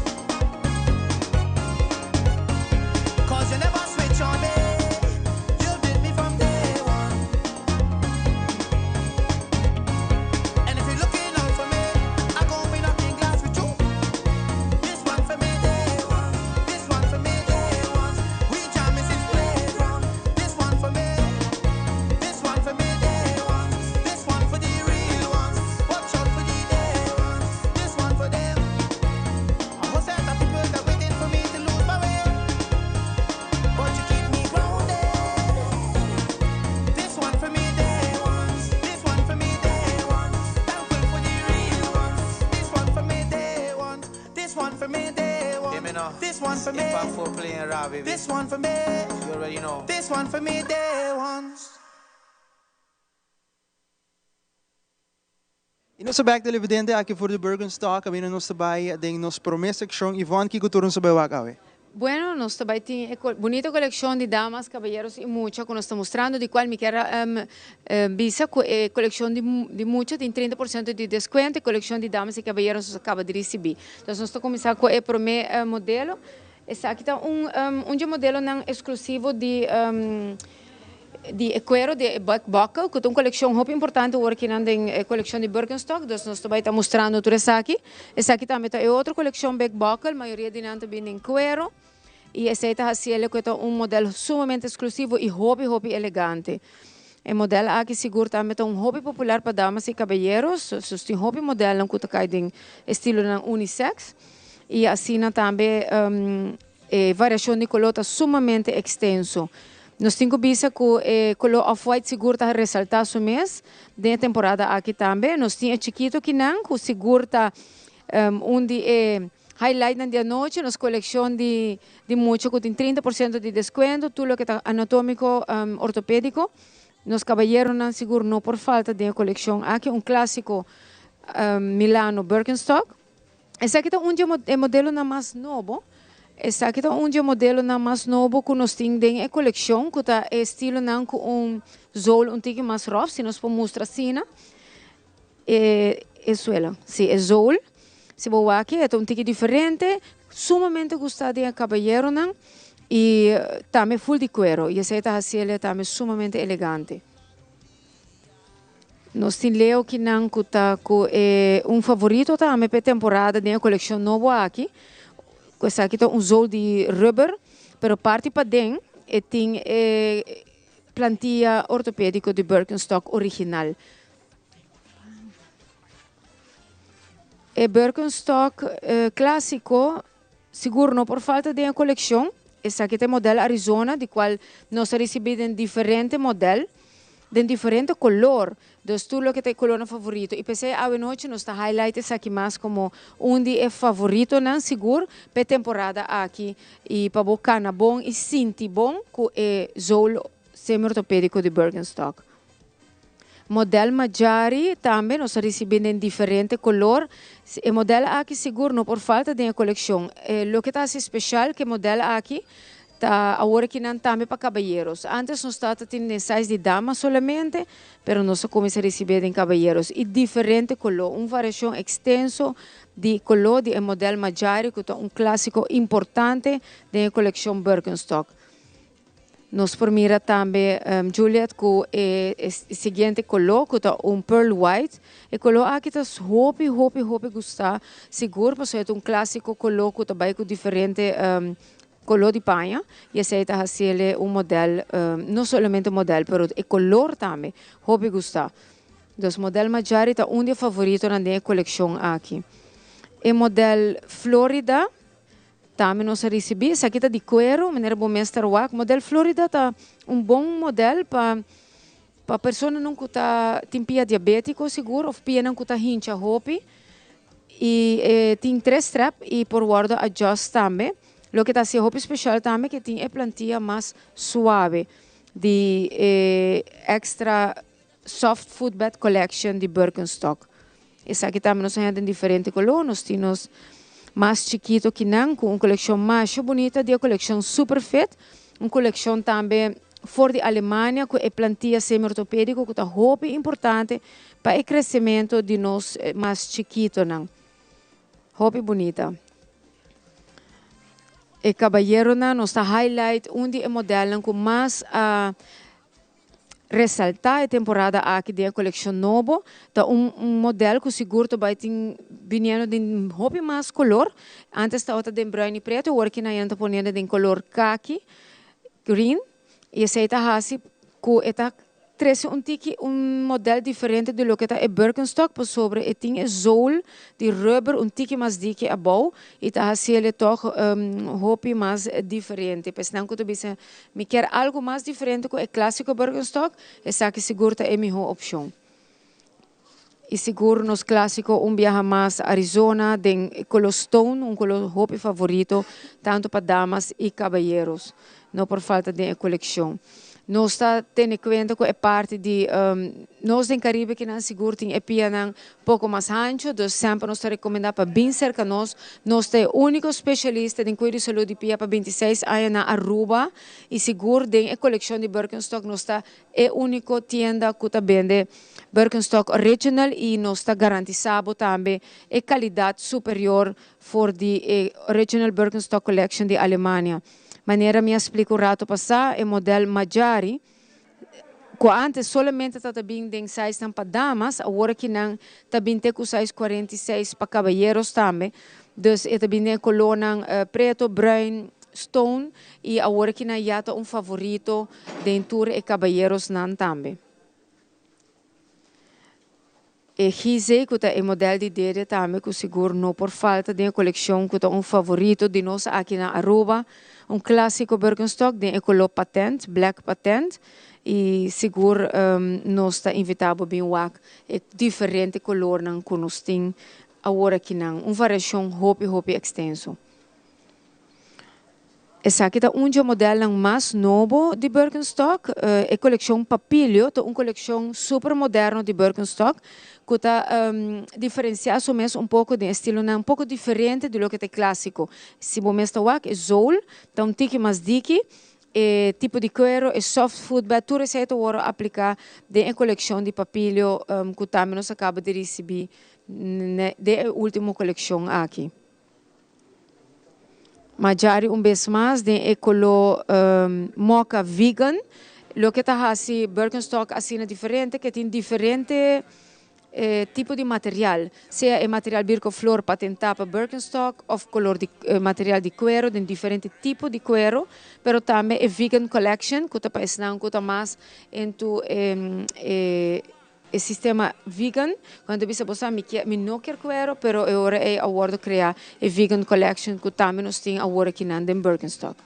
Cause you never switch on me. You did me from day one. And if you're looking out for me, I gon' be knocking glass with you. This one for me, day ones. This one for me, day ones. We jamming since playground. This one for me. This one for me, day ones. This one for the real ones. Watch out for the day ones. This one for them. A whole set of people that waiting for me to lose my way. But you keep me grounded. This one for me, day ones. This one for me, day ones. Thankful for the real ones. This one for me, day ones. This one for me, day ones. This one for me. playing rap, baby. This one for me. You already know. This one for me, day ones. Y nos back televidente aki for di Birkenstock, caminda nos ta bay den nos prome seccion Yvonne kico tur nos ta bay wak awe. Bueno, nos tambe tin bunita coleccion di damas, caballeros y mucha cu nos ta mustrando, di cual mi kier bisa coleccion di mucha tin 30% di descuento y coleccion di damas y caballeros nos a caba di ricibi. Anto, nos ta cuminsa cu e prome modelo. Esaki ta un modelonan exclusivo di cuero di Big Buckle, cu ta un coleccion hopi importante aki na coleccion di Birkenstock, anto nos tambe ta mustrando tur esaki. Esaki tambe ta otro coleccion Big Buckle, mayoria di nan tambe den cuero. Y esaki ta asina, cu ta un modelo sumamente exclusivo y hopi, hopi elegante. E modelo aki sigur tambe ta un hopi popular pa damas y caballeros, so tin hopi modelo cu ta cay den estilo unisex. Y asina tambe e variacion di color ta sumamente extenso. Nos tin cu bisa cu e color off-white sigur ta resalta su mes, den temporada aki tambe. Nos tin chikito akinan, cu sigur ta un di e highlight na di anochi, nos coleccion di mucha cu tin 30% di descuento, tur loke ta anatomico, ortopedico. Nos caballeronan sigur no por falta den coleccion aki, un clasico Milano Birkenstock. Esaki ta un modelonan mas nobo. Esaki ta un modelonan mas nobo cu nos tin den coleccion, cu ta estilonan cu un zool un tiki mas rough, si nos por mustra asina. E suela, si, e zool. Si bo aki, e un tiki diferente, sumamente gusta di caballeronan y tambe full di cuero. Y esaki ta asina tambe sumamente elegante. Nos tin leo akinan cu ta cu e un favorito tambe pa temporada di coleccion nobo aki. Esaki ta un zool di rubber, pero parti paden e tin e plantia ortopedico di Birkenstock original. E Birkenstock clasico sigur no por falta den e coleccion. Esaki ta e model Arizona di cual nos a ricibi den diferente model, den diferente color. Dus tur loke ta e colornan favorito. Y p'esey awe nochi nos ta highlight esaki mas como un di e favoritonan sigur p'e temporada aki. Y pa bo cana bon y sinti bon cu e zool semi-ortopedico di Birkenstock. Model Majari tambe nos a ricibi den diferente color. E model aki sigur no por falta den e coleccion. Loke ta haci special cu e model aki ta awor aki nan tambe pa caballeros. Antes nos tata tin den size di dama solamente, pero nos a cuminsa ricibi den caballeros y diferente color. Un variacion extenso di color di e model Majari cu ta un clasico importante den e coleccion Birkenstock. Nos por mira tambe Juliet cu e siguiente color cu ta un pearl white. E color aki ta hopi hopi hopi gusta sigur pasobra e ta un clasico color cu ta bay cu diferente color di paña y esey ta haciele un model no solamente model pero e color tambe hopi gusta. Dus model Majari ta un di e favoritonan den e coleccion aki. E model Florida. Tambe nos a ricibi. Esaki ta di cuero, manera bo mes ta wak. Model Florida ta un bon model pa pa personanan cu ta tin pia diabetico sigur of pianan cu ta hincha hopi. Y e tin tres strap y por wordo adjust tambe. Loke ta haci hopi special tambe ke tin e plantia mas suave di e extra soft footbed collection di Birkenstock. Esaki tambe nos a haya den diferente color. Nos tin nos mas chikito kinan cu un coleccion masha bunita di e coleccion Super Fit. Un coleccion tambe for di Alemania cu e plantia semi-ortopedico cu ta hopi importante pa e crecemento di nos mas chikitonan. Hopi bunita. E cabayeronan nos ta highlight un di e modelnan cu mas a Resaltá e temporada aki den e kolekshon nobo ta un modèl ku sigur ta bai tin biniendo den hopi mas kolor. Antes tabata den bruin i pretu, awor ki nan ta poniendo den kolor kaki, green, i esei ta hasi ku e ta trese un tiki un modèl diferente di loke ta e Birkenstock pasobra e tin e zool di rubber un tiki mas diki abou i ta hasiel tòg hopi mas diferente. Pa esnan ku ta bisa Mi kier algo mas diferente cu e clasico Birkenstock, esaki sigur ta e miho opcion. Y sigur nos clasico un biaha mas Arizona den e color stone, un color hopi favorito tanto pa damas y caballeros. No por falta den e coleccion. Nos ta tene cuenta cu e parti di nos den Caribe kinan sigur tin e pianan poco mas hancho, dus semper nos ta recomenda pa bin cerca nos. Nos ta e unico specialista den cuido y salud di pia pa 26 aña na Aruba y sigur den e coleccion di Birkenstock nos ta e unico tienda cu ta bende Birkenstock original y nos ta garantisa bo tambe e calidad superior for di e original Birkenstock collection di Alemania. Manera mi a splica un rato pasa, e model Majari, Cu antes solamente ta ta bin den sizenan pa damas, awor aki nan ta bin te cu size 46 pa caballeros tambe. Dus e ta bin den e colornan preto, bruin, stone y awor aki nan ya ta un favorito den tur e caballerosnan tambe. E Gizeh cu ta e model di dede tambe cu sigur no por falta den e coleccion cu ta un favorito di nos aki na Aruba, un clasico Birkenstock den e color patent, black patent, y sigur nos ta invita bo bin wak e diferente colornan cu nos tin awor akinan, un variacion hopi hopi extenso. Esaki ta un dje modelnan mas nobo di Birkenstock. E kolekshon Papilio ta un kolekshon super moderno di Birkenstock ku ta diferensiá su mes un poko den estilonan un poko diferente di loke ta e klásiko. Si bo mes ta wak e zool ta un tiki mas diki, e tipo di kuero, e soft footbed, tur esei ta wòrdu apliká den e kolekshon di Papilio ku tambe nos a kaba di risibí den e último kolekshon aki. Majari un bes mas den e koló mocha vegan. Loke ta hasi Birkenstock asina diferente ke tin diferente Tipo di material, sea e material Birko-Flor patentá pa Birkenstock òf kolor di material di kuero den diferente tipo di kuero, pero tambe e Vegan Collection ku ta pa esnan ku ta mas into e e sistema vegan, ku nan ta bisa bo sa mi kier mi no kier kuero pero e ora ei a wòrdu kreá e Vegan Collection ku tambe nos tin awor akinan den Birkenstock.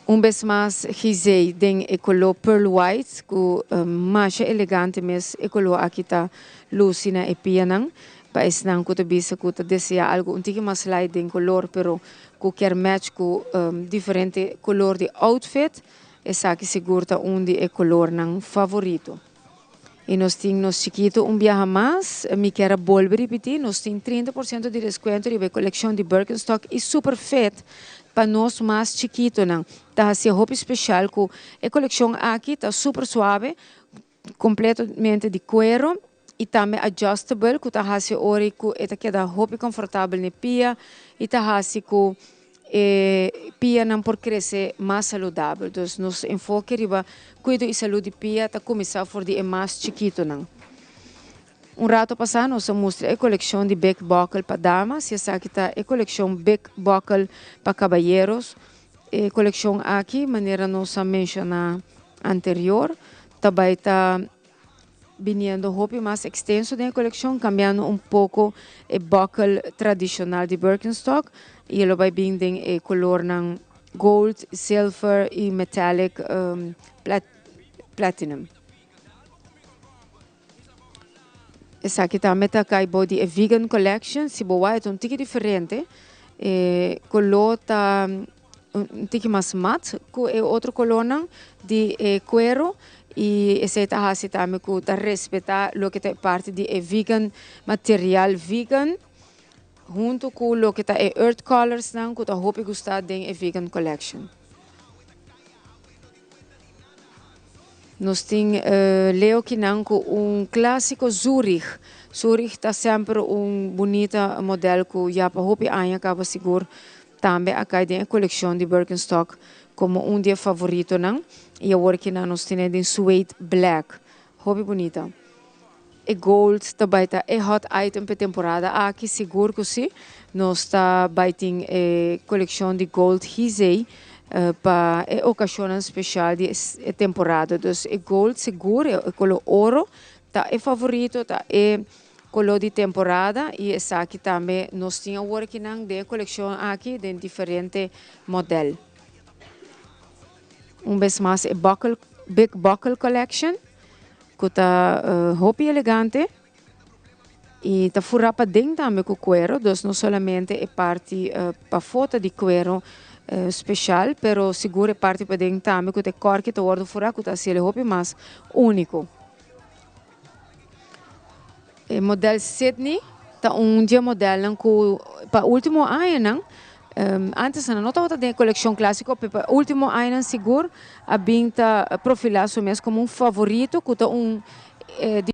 Un bes mas Gizei den e koló pearl white ku masha elegante mes e koló aki ta lusi na e pianan. Pa esnan ku ta bisa ku ta desea algu un tiki mas light den kolor pero ku kier match ku diferente kolor di outfit esaki sigur ta un di e kolornan favorito. Y nos tin nos chikito un biaha mas, mi kier a bolbe ripiti, nos tin 30% di descuento riba e coleccion di Birkenstock y Superfit pa nos mas chikitonan. Ta haci'e hopi special cu e coleccion aki ta super suave, completamente di cuero y tambe adjustable cu ta haci ora cu e ta keda hopi comfortabel n'e pia y ta haci cu E pianan por crece mas saludabel. Dus nos enfoke riba cuido y salud di pia ta cuminsa for di e mas chikitonan. Un rato pasa nos a mustra e coleccion di Big Buckle pa damas y esaki ta e coleccion Big Buckle pa caballeros. E coleccion aki, manera nos a menciona anterior, ta bay ta biniendo hopi mas extenso den e coleccion, cambiando un poco e buckle tradicional di Birkenstock y e lo bay bin den e colornan gold, silver y metallic platinum. Esaki tambe ta cay bou di e vegan collection, si bo wak e ta un tiki diferente, e color ta un tiki mas mat ku e otro kolónan di e kuero i esei ta hasi tambe ku ta respetá loke ta e parti di e vegan material vegan huntu ku loke ta e earth colorsnan ku ta hopi gustá den e vegan collection. Nos tin Leo kinan ku un klásiko Zurich. Zurich ta semper un bunita modèl ku ya pa hopi aña kaba sigur Tambe a kai den e kolekshon di Birkenstock komo un di e favoritonan i awor kinan nos tene den suede black. Hopi bunita. E gold ta bai ta e hot item p'e temporada aki, sigur ku si. Nos ta bai tin e kolekshon di gold Gizeh pa e okashonnan speshal di e temporada. Dus e gold sigur, e kolo oro ta e favorito, ta e Color di temporada y esaki tambe nos tin awor akinan den e coleccion aki den diferente model. Un bes mas e buckle, Big Buckle Collection cu ta hopi elegante y ta fura paden tambe cu cuero, dus no solamente e parti pafo ta di cuero special, pero sigur e parti paden tambe cu ta e corki ta wordo fura cu ta haciele hopi mas unico. E model Sydney ta un di e modelnan ku pa ultimo añanan, antes nan no tabata den e kolekshon klasiko, pero pa ultimo añanan sigur a bin ta profilá su mes komo un favorito ku ta un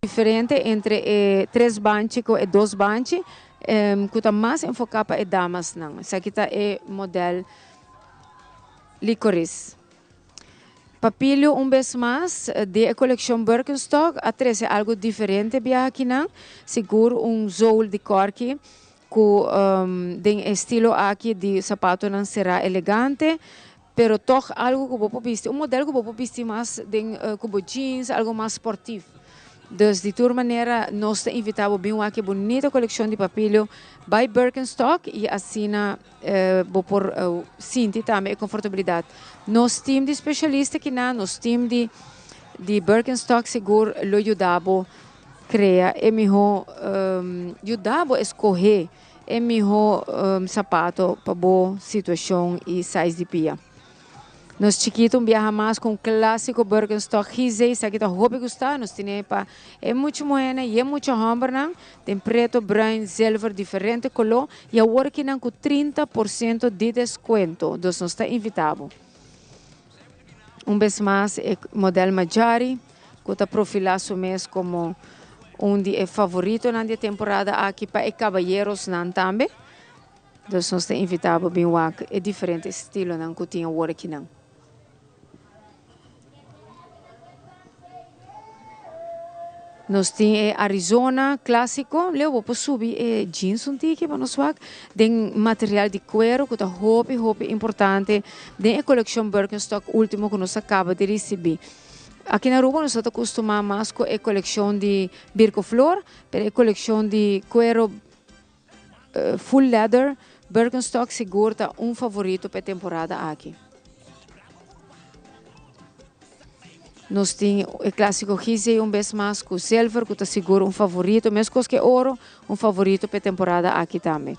diferente entre e tres banchi ku e dos banchi ku ta mas enfoká pa e damasnan. Esaki ta e model Licorice. Papilio un bes mas di e kolekshon Birkenstock a trese algu diferente biaha akinan, sigur un zool di kòrki ku den e estilo aki di sapatonan será elegante, pero tòg algu ku bo por bisti, un modèl ku bo por bisti mas den ku bo jeans, algu mas sportief. Dus di tur manera nos ta invitá bo bin wak e bunita kolekshon di Papilio by Birkenstock i asina Bo por sinti tambe e konfortabilidat. Nos tim di spesialista kinan, nos tim di di Birkenstock sigur lo yuda bo krea e mihó, yuda bo eskohé e mihó sapato pa bo situashon i size di pia. Nos chikito un biaha mas ku un klasiko Birkenstock Gizeh, esaki ta hopi gusta, nos tine pa e mucha muhernan y e mucha hombernan, den preto, bruin, zilver, diferente color, y awor akinan ku 30% di descuento, dus nos ta invita bo. Un bes mas e model Majari ku ta profila su mes komo un di e favoritonan di e temporada aki pa e kabayerosnan tambe. Dus nos ta invitá bo bin wak e diferente estilonan ku tin awor akinan. Nos tin e Arizona clásico, Leo bo por subi e jeans un tiki pa nos wak, den material di cuero cu ta hopi hopi importante den e coleccion Birkenstock ultimo cu nos a caba di ricibi. Aki na Aruba nos ta custuma mas cu e coleccion di Birkoflor, pero e coleccion di cuero full leather Birkenstock sigur ta un favorito pa e temporada aki. Nos tin e clásico Gizeh un bes mas cu zilver cu ta sigur un favorito, mescos cu e oro, un favorito pa e temporada aki tambe.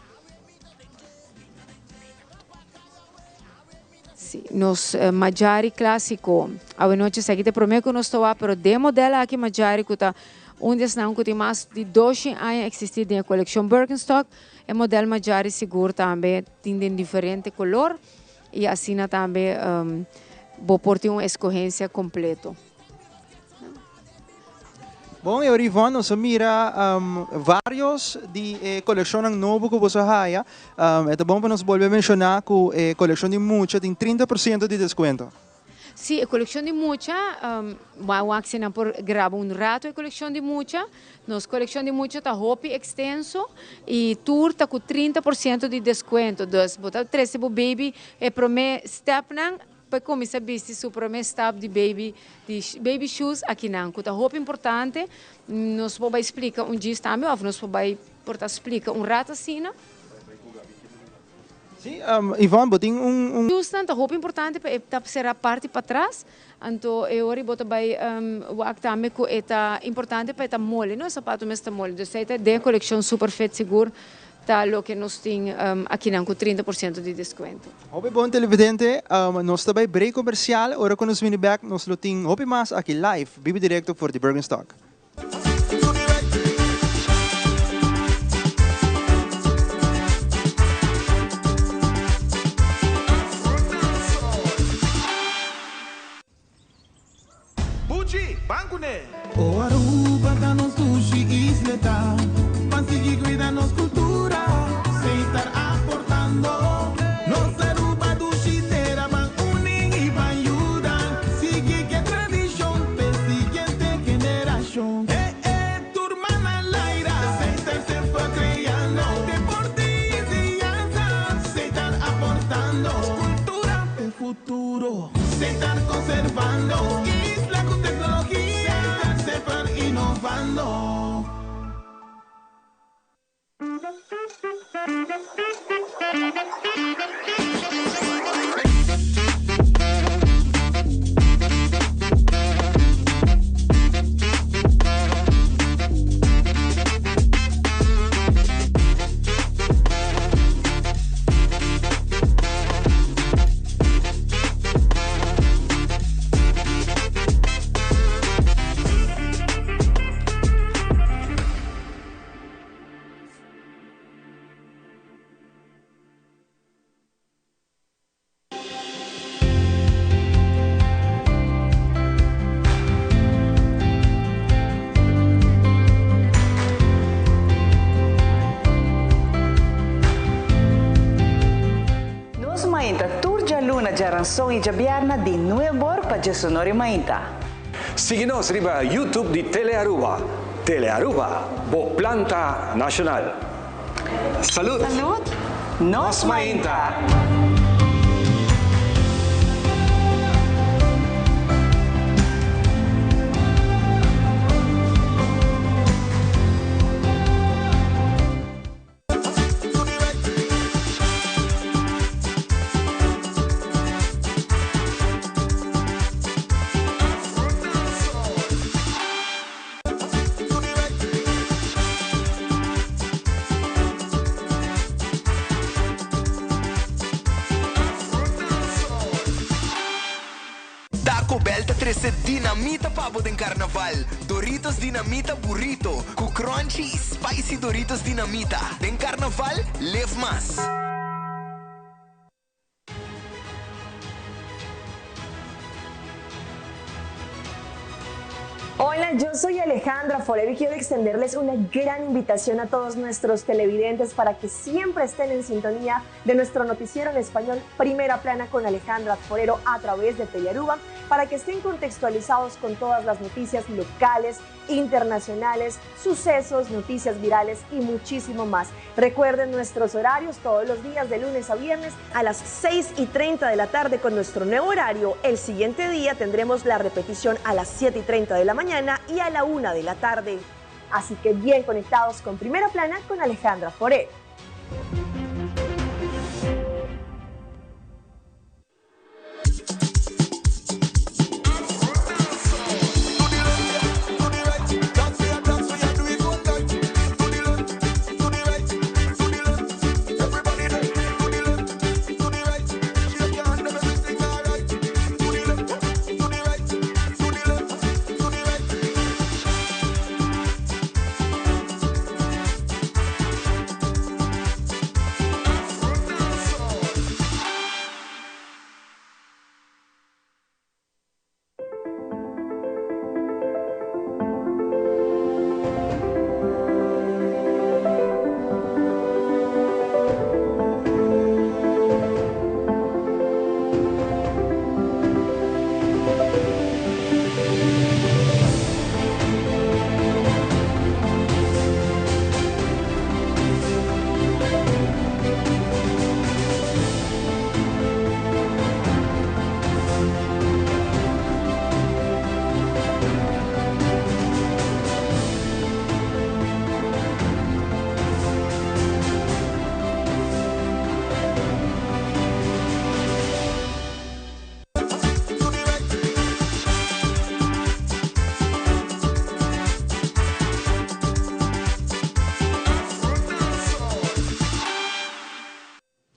Si, nos Magyari clásico. Awenochi esaki ta e prome cu nos ta wak, pero den model aki Magyari cu ta un di esnan cu tin mas di doshen aña existi den e coleccion Birkenstock, e model Magyari sigur tambe tin den diferente color. Y asina tambe bo por tin un escogencia completo. Bon, e ora Yvonne, nos a mira varios di e coleccionnan nobo cu boso a haya. E ta bon pa nos bolbe menciona cu e coleccion di mucha tin trinta por ciento di descuento. Sí, e coleccion di mucha, bo wak si nan por graba un rato e coleccion di mucha. Nos coleccion di mucha ta hopi extenso y tur ta cu 30% di descuento. Dus bo ta trece bo baby e prome stepnan pa e cuminsa bisti su prome stap di baby, di baby shoes akinan cu ta hopi importante. Nos por bay splica un djis tambe of nos por bay por ta splica un rato asina. Sí, Yvonne, bo tin un. Shoesnan ta hopi importante pa e ta sera parti patras, anto e ora bo ta bai wak tambe ku e ta importante pa e ta moli, no? E sapato mes ta moli. Dus esei ta den e kolekshon Super Fit sigur ta loke nos tin akinan ku 30% di deskuento. Hopi bon televidente, nos ta bai break komersial, ora ku nos bini bek nos lo tin hopi mas aki live, bibi direkto for di Birkenstock. Buchi, ban kuné! O Aruba ta nos dushi isleta, Ban sigui cuida nos cultura, Seitar aportando. Nos Aruba dushi tera, Ban uni y ban yuda, Sigui ke tradicion p'e siguiente generacion. Eh eh, tur man al aire, Seitar semper creando, Deporte y enseñanza, Seitar aportando, Cultura p'e futuro, Seitar conservando, Isla cu tecnologia, Seitar semper innovando. Nos mainta tur djaluna, djaranson i djabièrnè di nuebor pa djesonor i mainta. Sigui nos riba YouTube di Telearuba. Telearuba, bo planta nacional. Salud! Salud! Nos mainta! Taco Bell ta trece dinamita pa bo den Carnaval. Doritos Dinamita Burrito cu crunchy y spicy Doritos Dinamita. Den Carnaval, live mas! Hola, yo soy Alejandra Forero y quiero extenderles una gran invitación a todos nuestros televidentes para que siempre estén en sintonía de nuestro noticiero en español Primera Plana con Alejandra Forero a través de Telearuba. para que estén contextualizados con todas las noticias locales, internacionales, sucesos, noticias virales y muchísimo más. Recuerden nuestros horarios todos los días de lunes a viernes a las 6 y 30 de la tarde con nuestro nuevo horario. El siguiente día tendremos la repetición a las 7 y 30 de la mañana y a la 1 de la tarde. Así que bien conectados con Primera Plana con Alejandra Foré.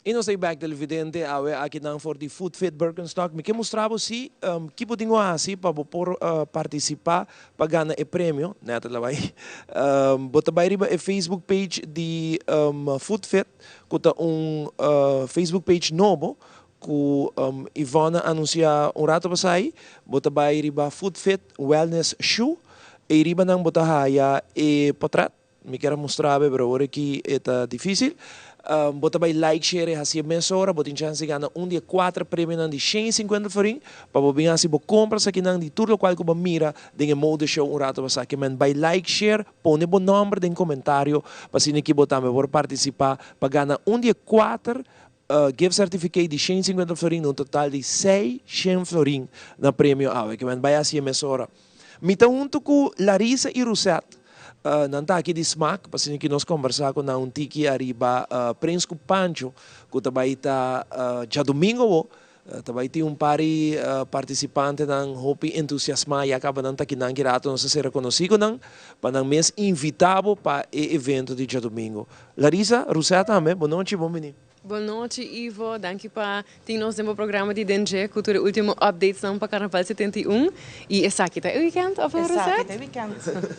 I nos ta bek televidente awe akinan for di Food Fit Birkenstock. Mi ke mustra bo si ki bo tin ku hasi pa bo por partisipá pa gana e premio. Nèt el a bai. Bo ta bai riba e Facebook page di Food Fit ku ta un Facebook page nobo ku Yvonne a anunsiá un rato pasá ei. Bo ta bai riba Food Fit Wellness Shoe. Ei riba nan bo ta haya e potrèt. Mi kier a mustra bo, pero awor aki e ta dificil. Bo ta bay like, share y haci e mesora. Bo tin chance di gana un di e cuater premionan di shen y cincuenta florin pa bo bin haci bo compras akinan di tur locual cu bo a mira den e mode show un rato pasa. Ke men bay like, share, pone bo nomber den comentario pa asina ki bo tambe por participa pa gana un di e cuater gift certificate di shen y cincuenta florin na un total di sei shen florin na premio awe. Ke men bay haci e mesora. Mi ta hunto cu Larissa y Rusette. Nan ta aki di Smaak, pa asina ki nos combersa cu nan un tiki ariba Prins cu Pancho, cu ta bay ta djadomingo awo. Ta bay tin un par di participantenan hopi entusiasma, ya caba nan ta aki nan ki rato nos a sera conoci cu nan, pa nan mes invita bo pa e evento di djadomingo. Larissa, Rusette tambe, bon nochi, bon bini. Bon nochi Ivo, danki pa tin nos den bo programa di Den Dje ku tur e ultimo updatesnan pa Karnaval 71. I esaki ta e weekend of no Esaki Rosette? ta e weekend.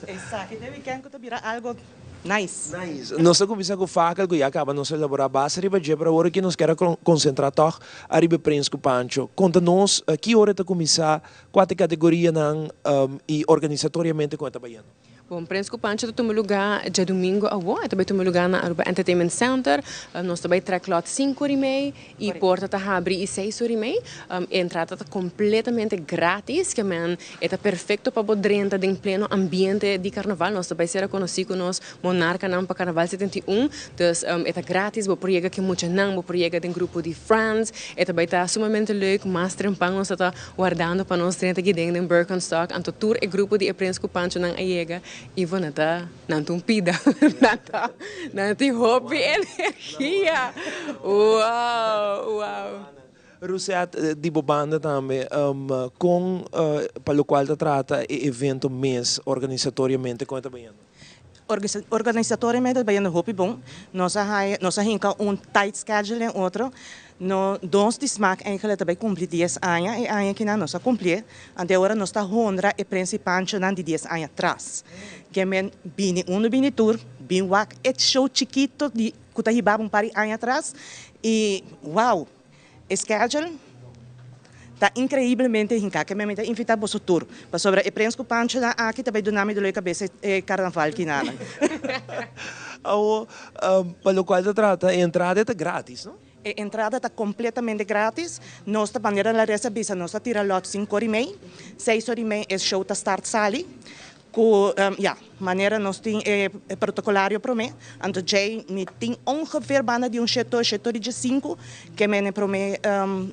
Esaki ta e weekend ku ta bira algo nice. Nice. Nos ta kuminsá ku fakel ku ya kaba nos a elaborá base riba dje, pero awor aki nos kier a konsentrá tòg ariba e Prins ku Pancho. Konta nos ki ora e ta kuminsá, kua ta e kategorianan i organisatoriamente kon e ta bayendo. Bon, Prins ku Pancho ta tuma lugá djadumingu awó. E ta bai tuma lugá na Aruba Entertainment Center. Nos ta bai trèk lòt sinku ora i mei i porta ta habri i seis ora i mei. E entrada ta kompletamente grátis, ke men e ta perfekto pa bo drenta den pleno ambiente di karnaval. Nos ta bai sera konosí ku nos monarkanan pa Karnaval 71. Dus e ta grátis, bo por yega ku e muchanan, bo por yega den grupo di friends. E ta bai ta sumamente leuk. Mas trempan nos ta ta Wardando pa nos drenta aki den den Birkenstock, anto tur e grupo di e Prins ku Panchonan a yega, Ivo nan ta nan ta un pida, nan ta nan tin hopi energia. Wow, wow. Rusette, di bo banda tambe, kon pa lokual ta trata e evento mes organisatoriamente kon e ta bayendo? Organisatoriamente ta bayendo hopi bon. Nos a haya, nos a hinca un tight schedule den otro. No, nos di Smaak eigenlijk ta bay cumpli dies aña, e aña kinan nos a cumplié. Ante awor nos ta honra e principanchonan di dies aña tras. Ke men bini uno bini tur, bin wak e show chikito di cu ta hibaba un par di aña atras y wow! E schedule ta increiblemente hinca ke mi ta invita boso tur pasobra e Prins cu Panchonan aki ta bay duna mi dolor di cabeza e carnaval kinanan. Awo, pa locual ta trata e entrada e ta gratis, no? E entrada ta completamente gratis. Nos ta, manera Larissa a bisa, nos ta tira lot cinco or y mei. Seis or y mei e show ta start sali. Cu, ya, manera nos tin e protocolario prome. Anto djei mi tin ongeveer banda di un sheto, sheto di djesinku ke mene prome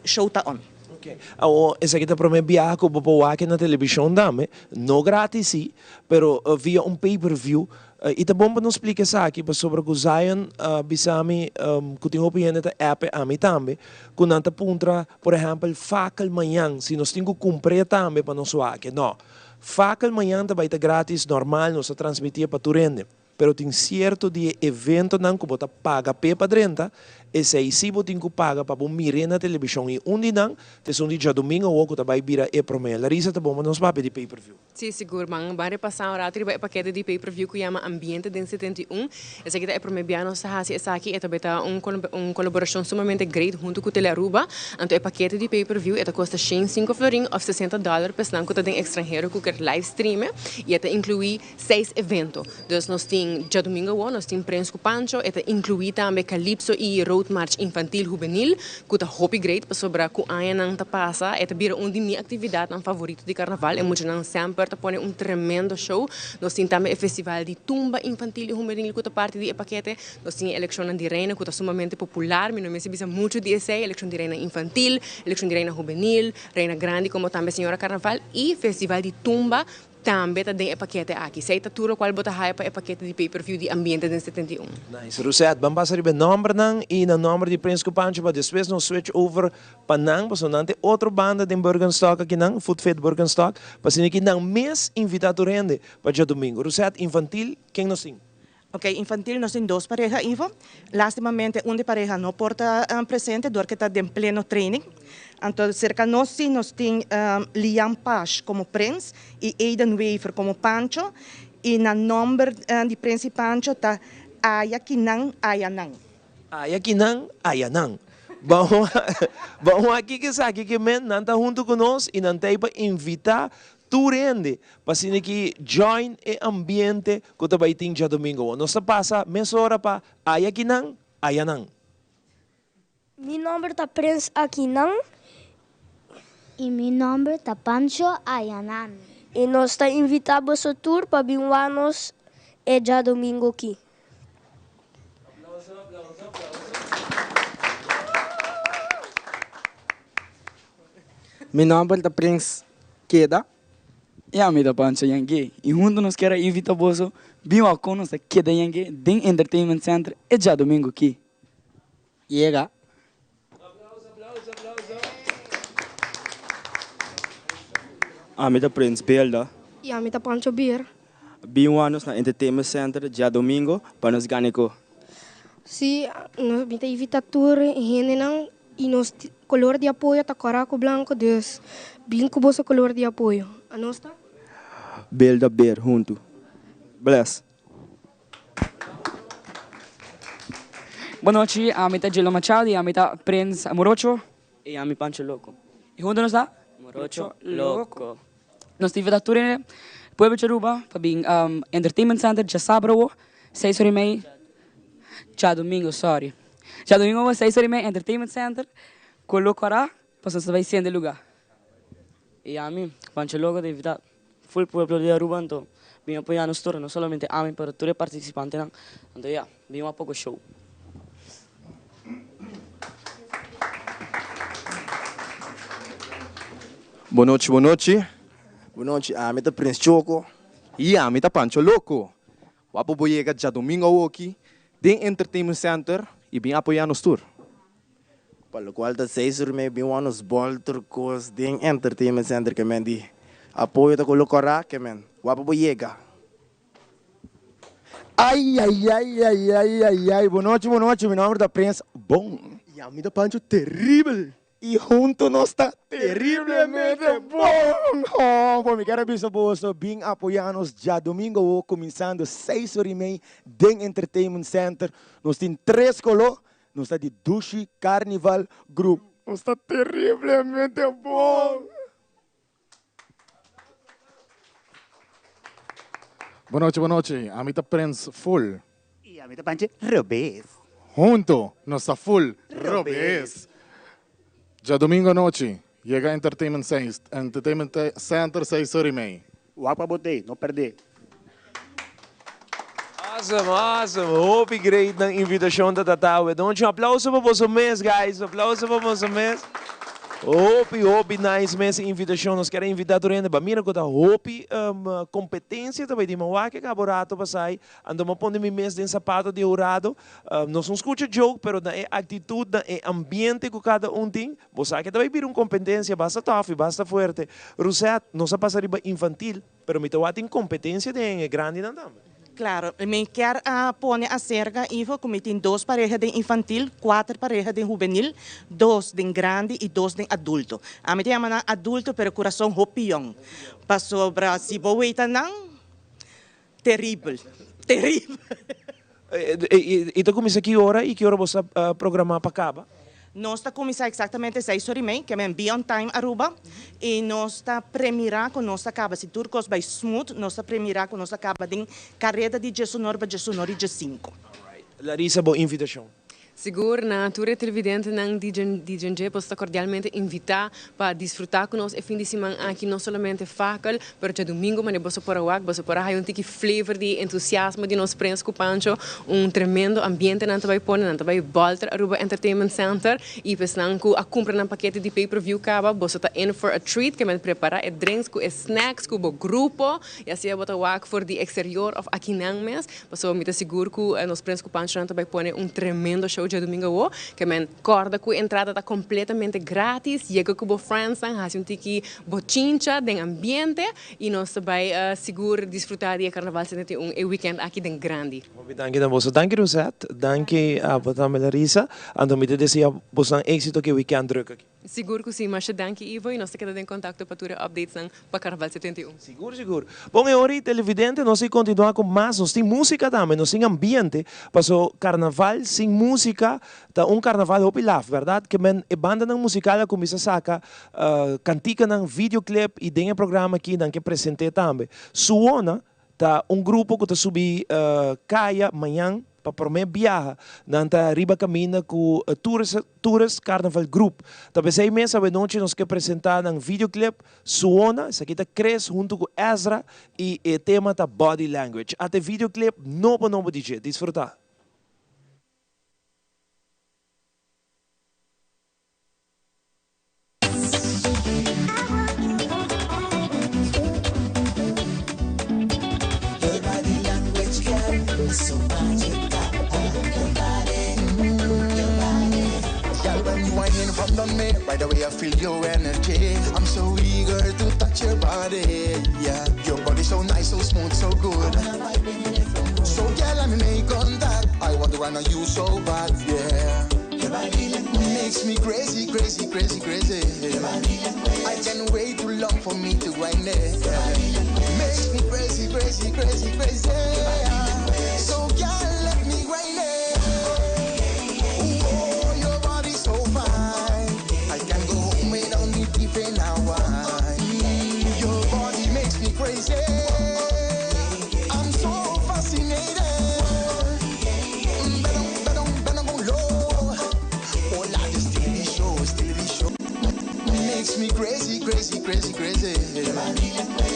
show ta on. Ok. Awor esaki ta prome biaha cu bo por wak na television tambe. No gratis si, pero via un pay per view. I ta bon pa nos splika esaki pasobra ku Zion a bisa mi ku tin hopi hende ta app ami tambe ku nan ta puntra por ehèmpel fakel mañan si nos tin ku kumpr'é tambe pa nos wak. No, fakel mañan ta bai ta gratis normal nos ta transmitié pa tur hende pero tin sierto di e eventonan ku bo ta paga p'e pa drenta esei si bo tin ku paga pa bo mir'é na telebishon i un di nan ta esun di djadumingu awor ku ta bai bira e promé. Larissa ta bon pa nos papia di pay per view. Sí, sigur. Ban ban repasá un rato riba e pakete di pay per view ku yama Ambiente den 71. Esaki ta e promé bia nos ta hasi esaki. E ta beta un un kolaborashon sumamente great huntu ku Telearuba. Anto e pakete di pay per view e ta kosta shen sinku florin òf sesenta dòler pa esnan ku ta den ekstranhero ku ker live streame i e ta inkluí seis evento. Dus nos tin djadumingu awor nos tin Prens ku Pancho, e ta inkluí tambe Calypso i Road March Infantil Hubenil ku ta hopi great pasobra ku añanan ta pasa e ta bira un di mi aktividatnan favorito di karnaval. E muchanan semper ta pone un tremendo show. Nos tin tambe e festival di tumba infantil i hubenil ku ta parti di e pakete. Nos tin e elekshonnan di reina ku ta sumamente popular. Mi no mester bisa muchu di esei, elekshon di reina infantil, elekshon di reina hubenil, reina grandi komo tambe señora karnaval i festival di tumba Tambe ta den e pakete aki. Esei ta tur lokual bo ta haya pa e pakete di pay per view di Ambiente den 71. Nice. Rusette, ban pasa riba e nòmbernan i na nòmber di Prins ku Pancho pa despues nos switch over pa nan pasobra nan ta e otro banda den Burgenstock akinan, Food Fit Burgenstock, pa asina ki nan mes invitá tur hende pa djadumingu. Rusette, infantil, ken nos tin? Ok, infantil nos tin dos pareha Ivo. Lastimamente un di pareha no por ta presente dor ke ta den pleno training. Anto serka nos si nos tin Lian Pash komo Prins i Aiden Wever komo Pancho i na nomber di Prins i Pancho ta Aya Kinan Aya Nan. Aya kinan, aya nan. Ban wak kiko esaki ke men, nan ta huntu ku nos i nan ta ei pa invitá tur hende pa asina ki join e ambiente ku ta bai tin djadumingu awor. Nos ta pasa mesora pa aya kinan, aya nan. Mi nomber ta Prins Akinan. I mi nomber ta Pancho Ayanan. I nos ta invitá boso tur pa bin wak nos e djadumingu ki. Mi nomber ta Prins Keda. I ami ta Pancho Yange. I huntu nos kier a invita boso bin wak kon nos ta Keda Yange den Entertainment Center e djadomingo ki. Yega. Ami ta Prins Belda. I ami ta Pancho Bier. Bin wak nos na Entertainment Center djadomingo pa nos gana e ko. Si, nos bin ta invita tur hendenan i nos color di apoyo ta cora cu blanco, dus bin cu boso color di apoyo. Anos ta. Belda Beer huntu. Bless. Bon nochi, ami ta Gelo Machado y ami ta Prins Morocho. Y ami Pancho Loco. Y hunto nos ta? Morocho Loco. Nos ta invita tur e pueblo di Aruba pa bin Entertainment Center djasabra awo, seis ora y mei, djadomingo sorry, djadomingo awo seis ora y mei Entertainment Center, cu lo cora pasobra nos ta bay sende lugar. Y ami, Pancho Loco ta invita full pueblo di Aruba anto bin apoya nos tur, no solamente ami pero tur e participantenan, anto ya, bin wak poco show. Bon nochi, bon nochi. Bon nochi, ami ta Prins Choco. Y ami ta Pancho Loco. Wapo bo yega djadomingo awoki den Entertainment Center y bin apoya nos tur. Pa locual ta seis ora y medio bin wak nos bol tur cos den Entertainment Center ke men di apoyo ta colo cora ke men wapo bo yega. Ayayayayayayay bon nochi bon nochi mi nomber ta Prins Bon. Y ami ta Pancho Terrible. Y hunto nos ta terriblemente bon! Oh, bo mi kier a bisa boso, bin apoya nos djadomingo awo cuminsando seis ora y mei den Entertainment Center. Nos tin tres colo, nos ta di Dushi Carnival Group. Nos ta terriblemente bon! Bon nochi, bon nochi. Ami ta Prins Full. Y ami ta Panchi Robes. Hunto nos ta full robes. Djadomingo anochi, yega Entertainment Entertainment Center seis ora y mei. Wak pa bo tei, no perdé. Awesome, awesome. Hopi great nan invitacion ta tata awe. Donchi un aplauso pa boso mes guys. Aplauso pa boso mes. Hopi, hopi nice mes e invitacion. Nos kier a invita tur hende. Ba mira cu ta hopi competencia ta bay di. Ma wak e cabo rato pasai. Anto mi a pone mi mes den sapato di e hurado. Nos no scucha joke, pero na e actitud, na e ambiente cu cada un tin, bo sa ke ta bay bira un competencia basta tof y basta fuerte. Rusette, nos a pasa riba infantil, pero mi ta wak tin competencia den e grandinan tambe. Claro, mi kier a pone acerca, Ivo, cu mi tin dos pareha den infantil, cuater pareha den hubenil, dos den grandi y dos den adulto. Ami ta yama nan adulto, pero curason hopi yong. Pasobra si bo weta nan, Teribel, teribel. I ta kuminsá ki ora i ki ora bo sa programá pa kaba? Nos ta kuminsá eksaktamente seis ora i mei, ke men be on time Aruba, i nos ta premirá ku nos ta kaba, si tur kos bai smooth, nos ta premirá ku nos ta kaba den kareda di diesunor pa diesunor i diesinku. Larissa, bo invitashon. Sigur na tur e televidentenan di di Djendje boso ta cordialmente invita pa disfruta cu nos e fin di siman aki no solamente Fakel pero djadumingo mane boso por a wak boso por a haya un tiki flavor di entusiasmo di nos Prins cu Pancho un tremendo ambiente nan ta bay pone nan ta bay bolter Aruba Entertainment Center y pa esnan cu a cumpra nan pakete di pay per view caba boso ta in for a treat ke men prepara e drinks cu e snacks cu bo grupo y asina bo ta wak for di exterior of akinan mes Pasobra mi ta sigur ku nos Prins ku Panchonan ta bai pone un tremendo show djadumingu awo. Ke men kòrda ku e entrada ta kompletamente gratis. Yega ku bo friendsnan, hasi un tiki bochincha den ambiente i nos ta bai sigur disfrutá di e Karnaval 71 e wikènt aki den grandi. Hopi danki na boso. Danki Rosette, danki abo tambe Larissa. Anto mi ta desea bosnan éksito ku e wikènt drùk aki. Sigur ku si. Masha danki Ivo i nos ta keda den kontakto pa tur e updatesnan pa Karnaval 71. Sigur sigur. Bon e ora i televidente nos a kontinuá ku mas. Nos tin músika tambe, nos tin ambiente. Paso karnaval sin músika ta un karnaval hopi laf, bèrdat? Ke men e bandanan musikal a kuminsá saka kantikanan, videoclip i den e programa aki nan ke present'é tambe. Suona Ta un grupo ku ta subi kaya mañan pa promé biaha. Nan ta riba kaminda ku Tourist Tourist Carnival Group. Ta p'esei mes awenochi nos ke presentá nan videoclip Suona, esaki ta Chris huntu ku Ezra i e tema ta Body Language. Ata e videoclip nobo nobo di dje. Disfrutá! Makes me crazy, crazy, crazy, crazy. I can't wait too long for me to grind it. Makes me crazy, crazy, crazy, crazy. So girl, let me grind it. Oh, your body so fine. I can go home without me even a wine. Your body makes me crazy. I'm so fascinated. Makes me crazy, crazy, crazy, crazy.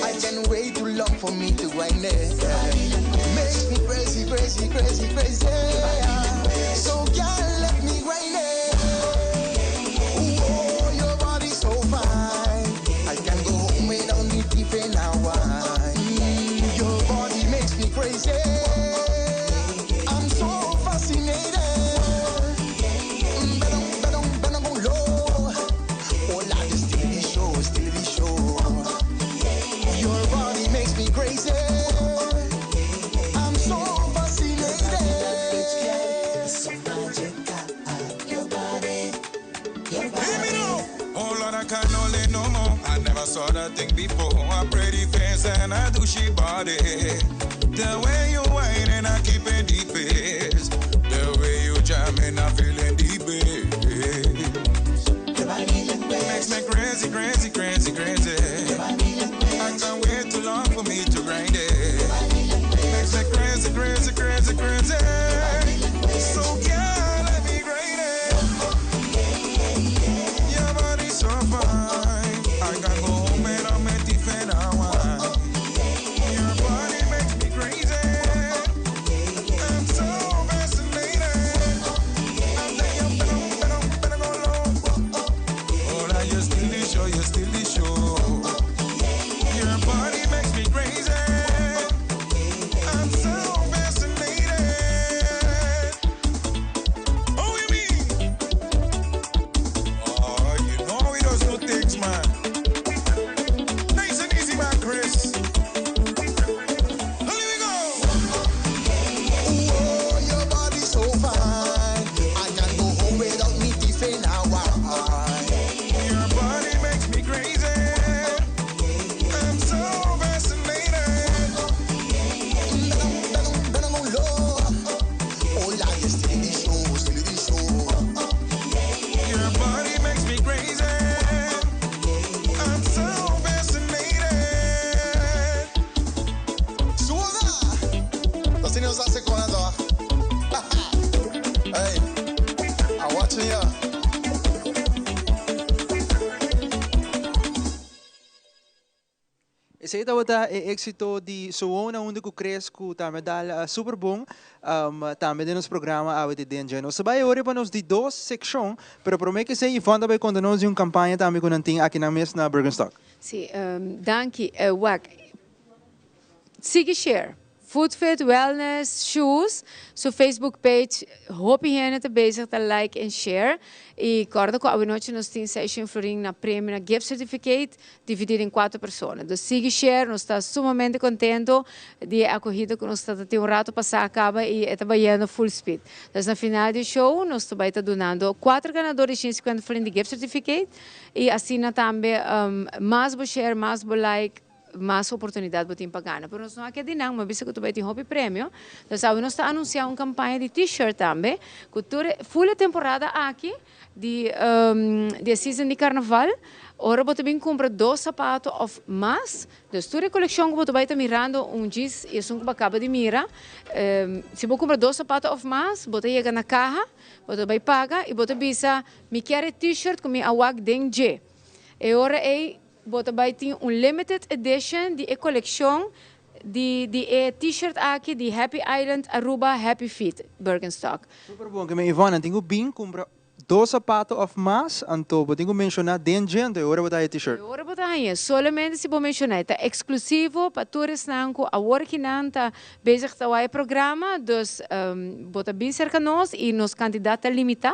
I can't wait too long for me to grind it. Makes me crazy, crazy, crazy, crazy. So girl, let me grind it. Oh, your body so fine. I can go home without me even a wine. Your body makes me crazy. I'm so fascinated. Your body makes me crazy. I'm so fascinated. Your body, your body. Oh Lord, I can't hold it no more. I never saw that thing before. A pretty face and a douchey body. The way you whine and I keep it deep is. The way you jam and I feeling deep is. Makes me crazy, crazy, crazy, crazy. I can't wait too long for me to grind it. Makes me crazy, crazy, crazy, crazy. So yeah. watching ya. Esey tabata e exito di Soona unda cu Chris cu tambe a dal super bon tambe den nos programa awe di Denja. Nos ta bay awor riba nos di dos seccion, pero prome cu esey Yvonne ta bay conta nos di un campaña tambe cu nan tin aki nan mes na Birkenstock. Si, danki. Wak, sigui share. Footfit Wellness Shoes su Facebook page hopi hende ta bezig ta like en share y corda cu awenochi nos tin seishen florin na premio na gift certificate dividi den cuatro persona. Dus sigui share nos ta sumamente contento di e acogida cu nos ta tin un rato pasa caba y e ta bayendo full speed. Dus na final di show nos ta bay ta dunando cuatro ganador di 150 florin di gift certificate y asina tambe mas bo share mas bo like mas oportunidad bo tin pa gana. Pero nos no a keda di nan, mi a bisa cu ta bay tin hopi premio. Entonces awe nos ta anuncia un campaña di t-shirt tambe, cu tur e full e temporada aki di di e season di carnaval, ora bo ta bin cumpra dos sapato of mas, dus tur e coleccion cu bo ta bay ta mirando un djis y esun cu bo a caba di mira, si bo cumpra dos sapato of mas, bo ta yega na caha, bo ta bay paga y bo ta bisa mi kier e t-shirt cu mi a wak den dje. E ora ey Bo ta bai tin un limited edition di e kolekshon di di e t-shirt aki di Happy Island Aruba Happy Feet Birkenstock. Super bon, ke men Yvonne, tin ku bin kumpra dos sapato of mas, anto bo tin ku menshoná den dje, anto e ora bo ta haña e t-shirt. E ora bo ta haña, solamente si bo menshoná. E ta eksklusivo pa tur esnan ku awor ki nan ta bezig ta wak e programa, dus bo ta bin serka nos i nos kantidat ta limitá.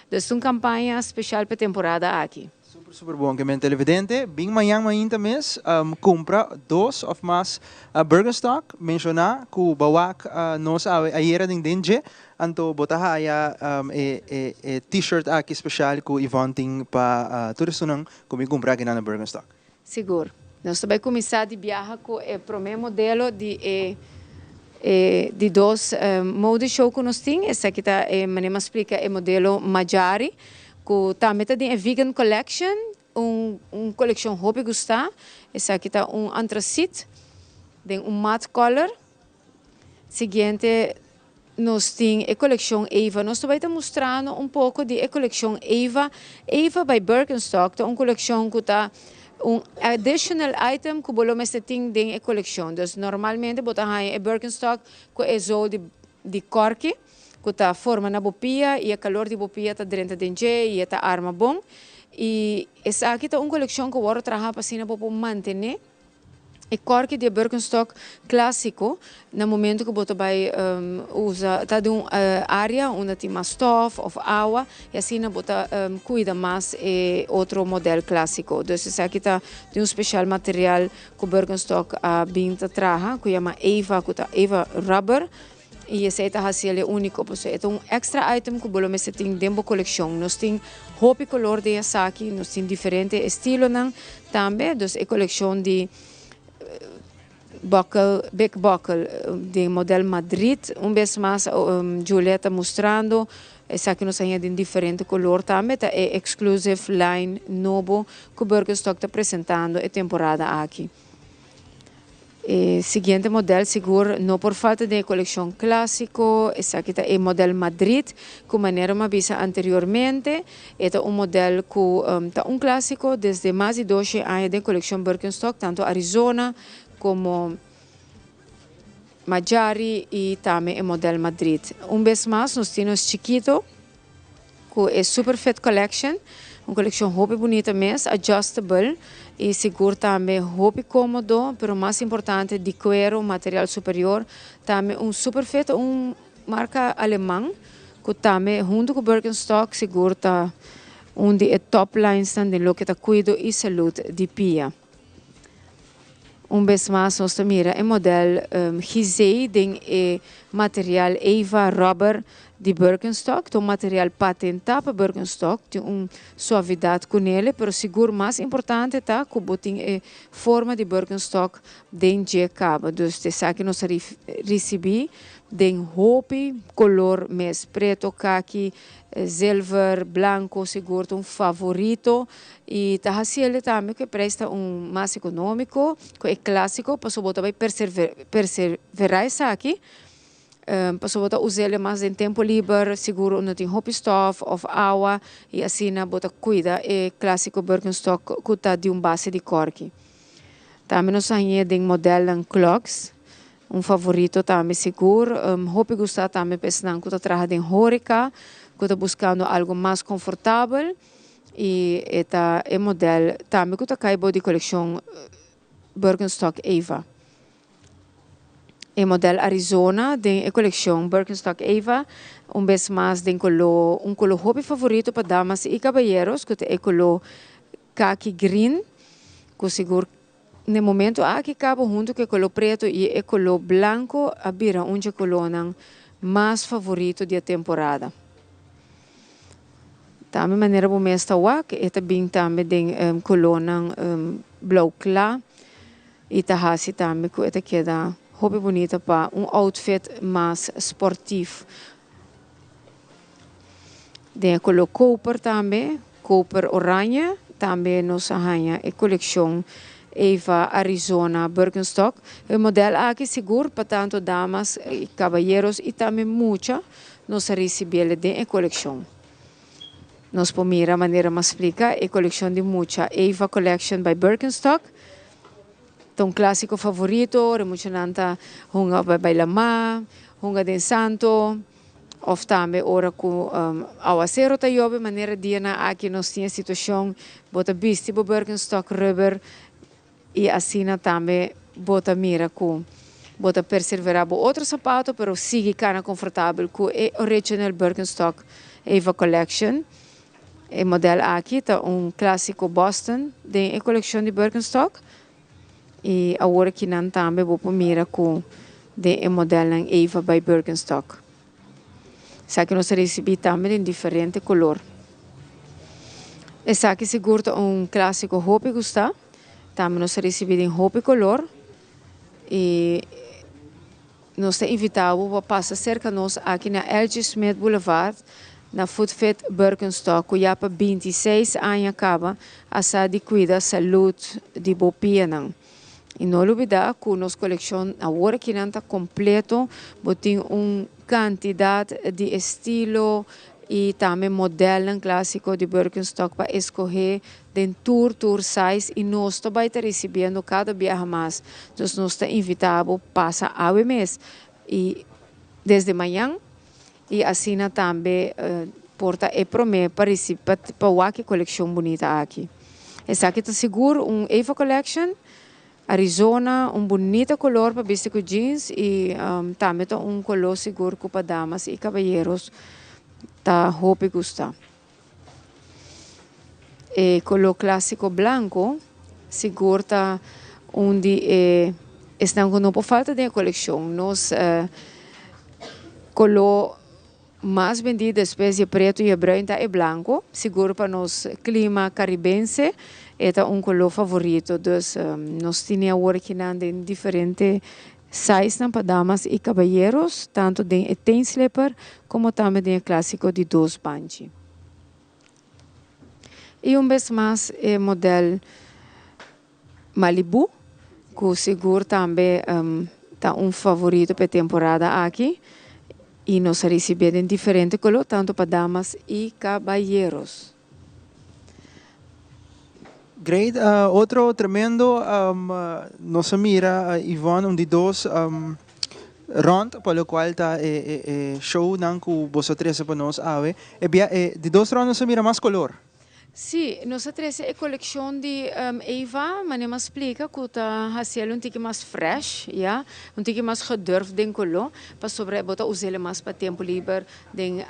Dus ta un kampaña speshal pa e temporada aki. Super super bon ke men televidente bin mañan mainta mes cumpra dos of mas Birkenstock menciona cu bo wak nos awe ayera den den dje anto bo ta haya e e t-shirt aki special cu Yvonne tin pa tur esunnan cu bin cumpra akinan na Birkenstock. Sigur. Nos ta bay cuminsa di biaha cu e prome modelo di e e di dos mode show cu nos tin. Esaki ta e manera mi a splica e modelo Majari cu tambe ta den e vegan collection, un un coleccion hopi gusta. Esaki ta un antracit den un matte color. Siguiente nos tin e coleccion Eva. Nos ta bay ta mustrando un poco di e coleccion Eva. Eva by Birkenstock ta un coleccion cu ta un additional item cu bo lo mester tin den e coleccion. Dus normalmente bo ta haya e Birkenstock cu e zool di di corki cu ta forma na bo pia y e calor di bo pia ta drenta den dje y e ta arma bon. Y esaki ta un coleccion cu worde traha pa asina bo por mantene. E kòrki di e Birkenstock klásiko na momento ku bo ta bai usa ta den un área unda tin mas stòf òf awa i asina bo ta kuida mas e otro modèl klásiko. Dus esaki ta di un speshal material ku Birkenstock a bin ta traha ku yama Eva ku ta Eva rubber i esei ta hasi el e úniko pasobra e ta un èkstra item ku bo lo mester tin den bo kolekshon. Nos tin hopi kolor den esaki, nos tin diferente estilonan tambe, dus e kolekshon di buckle, big buckle den model Madrid, un bes mas Julia ta mustrando, esaki nos a haña den diferente kolor tambe, ta e exclusive line nobo ku Birkenstock ta presentando e temporada aki. E siguiente model sigur no por falta den e coleccion clasico, esaki ta e model Madrid, cu manera mi a bisa anteriormente, e ta un model cu ta un clasico desde mas di doce aña den coleccion Birkenstock, tanto Arizona como Majari y tambe e model Madrid. Un bes mas nos tin nos chikito. Cu e Super Fit Collection, un coleccion hopi bunita mes, adjustable y sigur tambe hopi comodo, pero mas importante di cuero, material superior. Tambe un Super Fit, un marca aleman cu tambe hunto cu Birkenstock sigur ta un di e top linesnan den loke ta cuido y salud di pia. Un bes mas nos ta mira e model Gizeh den e material Eva Rubber di Birkenstock. Ta un material patentá pa Birkenstock, tin un suavidat kunele, pero sigur mas importante ta ku bo tin e forma di Birkenstock den dje kaba. Dus esaki nos a risibí den hopi kolor mes, preto, kaki, zilver, blanco, sigur ta un favorito y ta haciele tambe cu e prijs ta un mas economico cu e clasico pasobra bo ta bay perservera esaki. Pasobra bo ta us'el mas den tempo liber, sigur unda tin hopi stof of awa y asina bo ta cuida e clasico Birkenstock cu ta di un base di corki. Tambe nos a hañ'é den modelnan clogs, un favorito tambe sigur. Hopi gusta tambe pa esnan cu ta traha den horeca, cu ta buscando algo mas confortabel y e ta e model tambe cu ta cay bou di coleccion Birkenstock Eva. E model Arizona den e coleccion Birkenstock Eva, un bes mas den colo un colo hopi favorito pa damas y caballeros cu ta e colo kaki green cu sigur n'e momento aki caba hunto cu e colo preto y e colo blanco a bira un dje colonan mas favorito di e temporada. Tambe manera bo mes ta wak e ta bin tambe den colonan blauw cla. Y ta haci tambe cu e ta keda hopi bunita pa un outfit mas sportief. Den e color koper tambe, koper oranje, tambe nos a haña e coleccion Eva Arizona Birkenstock. E model aki sigur pa tanto damas y caballeros y tambe mucha nos a ricibiele den e coleccion. Nos por mira manera m'a splica e coleccion di mucha Eva Collection by Birkenstock. Ta un clasico favorito ora e muchanan ta hunga of bai lama, hunga den santo of tambe ora cu awacero ta yobe manera dianan aki nos tin e situacion bo ta bisti bo Birkenstock rubber y asina tambe bo ta mira cu bo ta perservera bo otro sapato pero sigui cana confortabel cu e original Birkenstock Eva Collection. E model aki ta un clasico Boston den e coleccion di Birkenstock y awor aki nan tambe bo por mira cu den e modelnan Eva by Birkenstock. Esaki nos a ricibi tambe den diferente color. Esaki sigur ta un clasico hopi gusta. Tambe nos a ricibi den hopi color y nos ta invita bo pa pasa cerca nos aki na LG Smith Boulevard na Footfit Birkenstock cu ya pa 26 aña caba a sa di cuida salud di bo pianan. Y no lubida cu nos coleccion awor akinan ta completo, bo tin un cantidad di estilo y tambe modelnan clasico di Birkenstock pa escoge den tur tur size y nos ta bay ta ricibiendo cada biaha mas. Dus nos ta invita bo pasa awe mes y desde mañan y asina tambe por ta e prome pa ricibi pa wak e coleccion bunita aki. Esaki ta sigur un Eva Collection, Arizona, un bunita color pa bisti cu jeans y tambe ta un color sigur cu pa damas y caballeros ta hopi gusta. E color clasico blanco sigur ta un di e esnan cu no por falta den e coleccion. Nos color mas bendí despues di e preto y e bruin ta e blanco. Sigur pa nos clima caribense e ta un color favorito. Dus nos tine awor akinan den diferente sizenan pa damas y caballeros, tanto den e teenslipper como tambe den e clasico di dos banchi. Y un bes mas e model Malibu, cu sigur tambe ta un favorito p'e temporada aki y nos a ricibié den diferente color tanto pa damas y caballeros. Great, otro tremendo nos a mira Yvonne un di dos rond pa locual ta e shownan cu boso a trece pa nos awe. E bia e di dos rond nos a mira mas color. Sí, nos a trece e coleccion di Eva, manera mi a splica cu ta haciel un tiki mas fresh, ya, un tiki mas gedurfd den color, pasobra bo ta us'el mas pa tempo liber den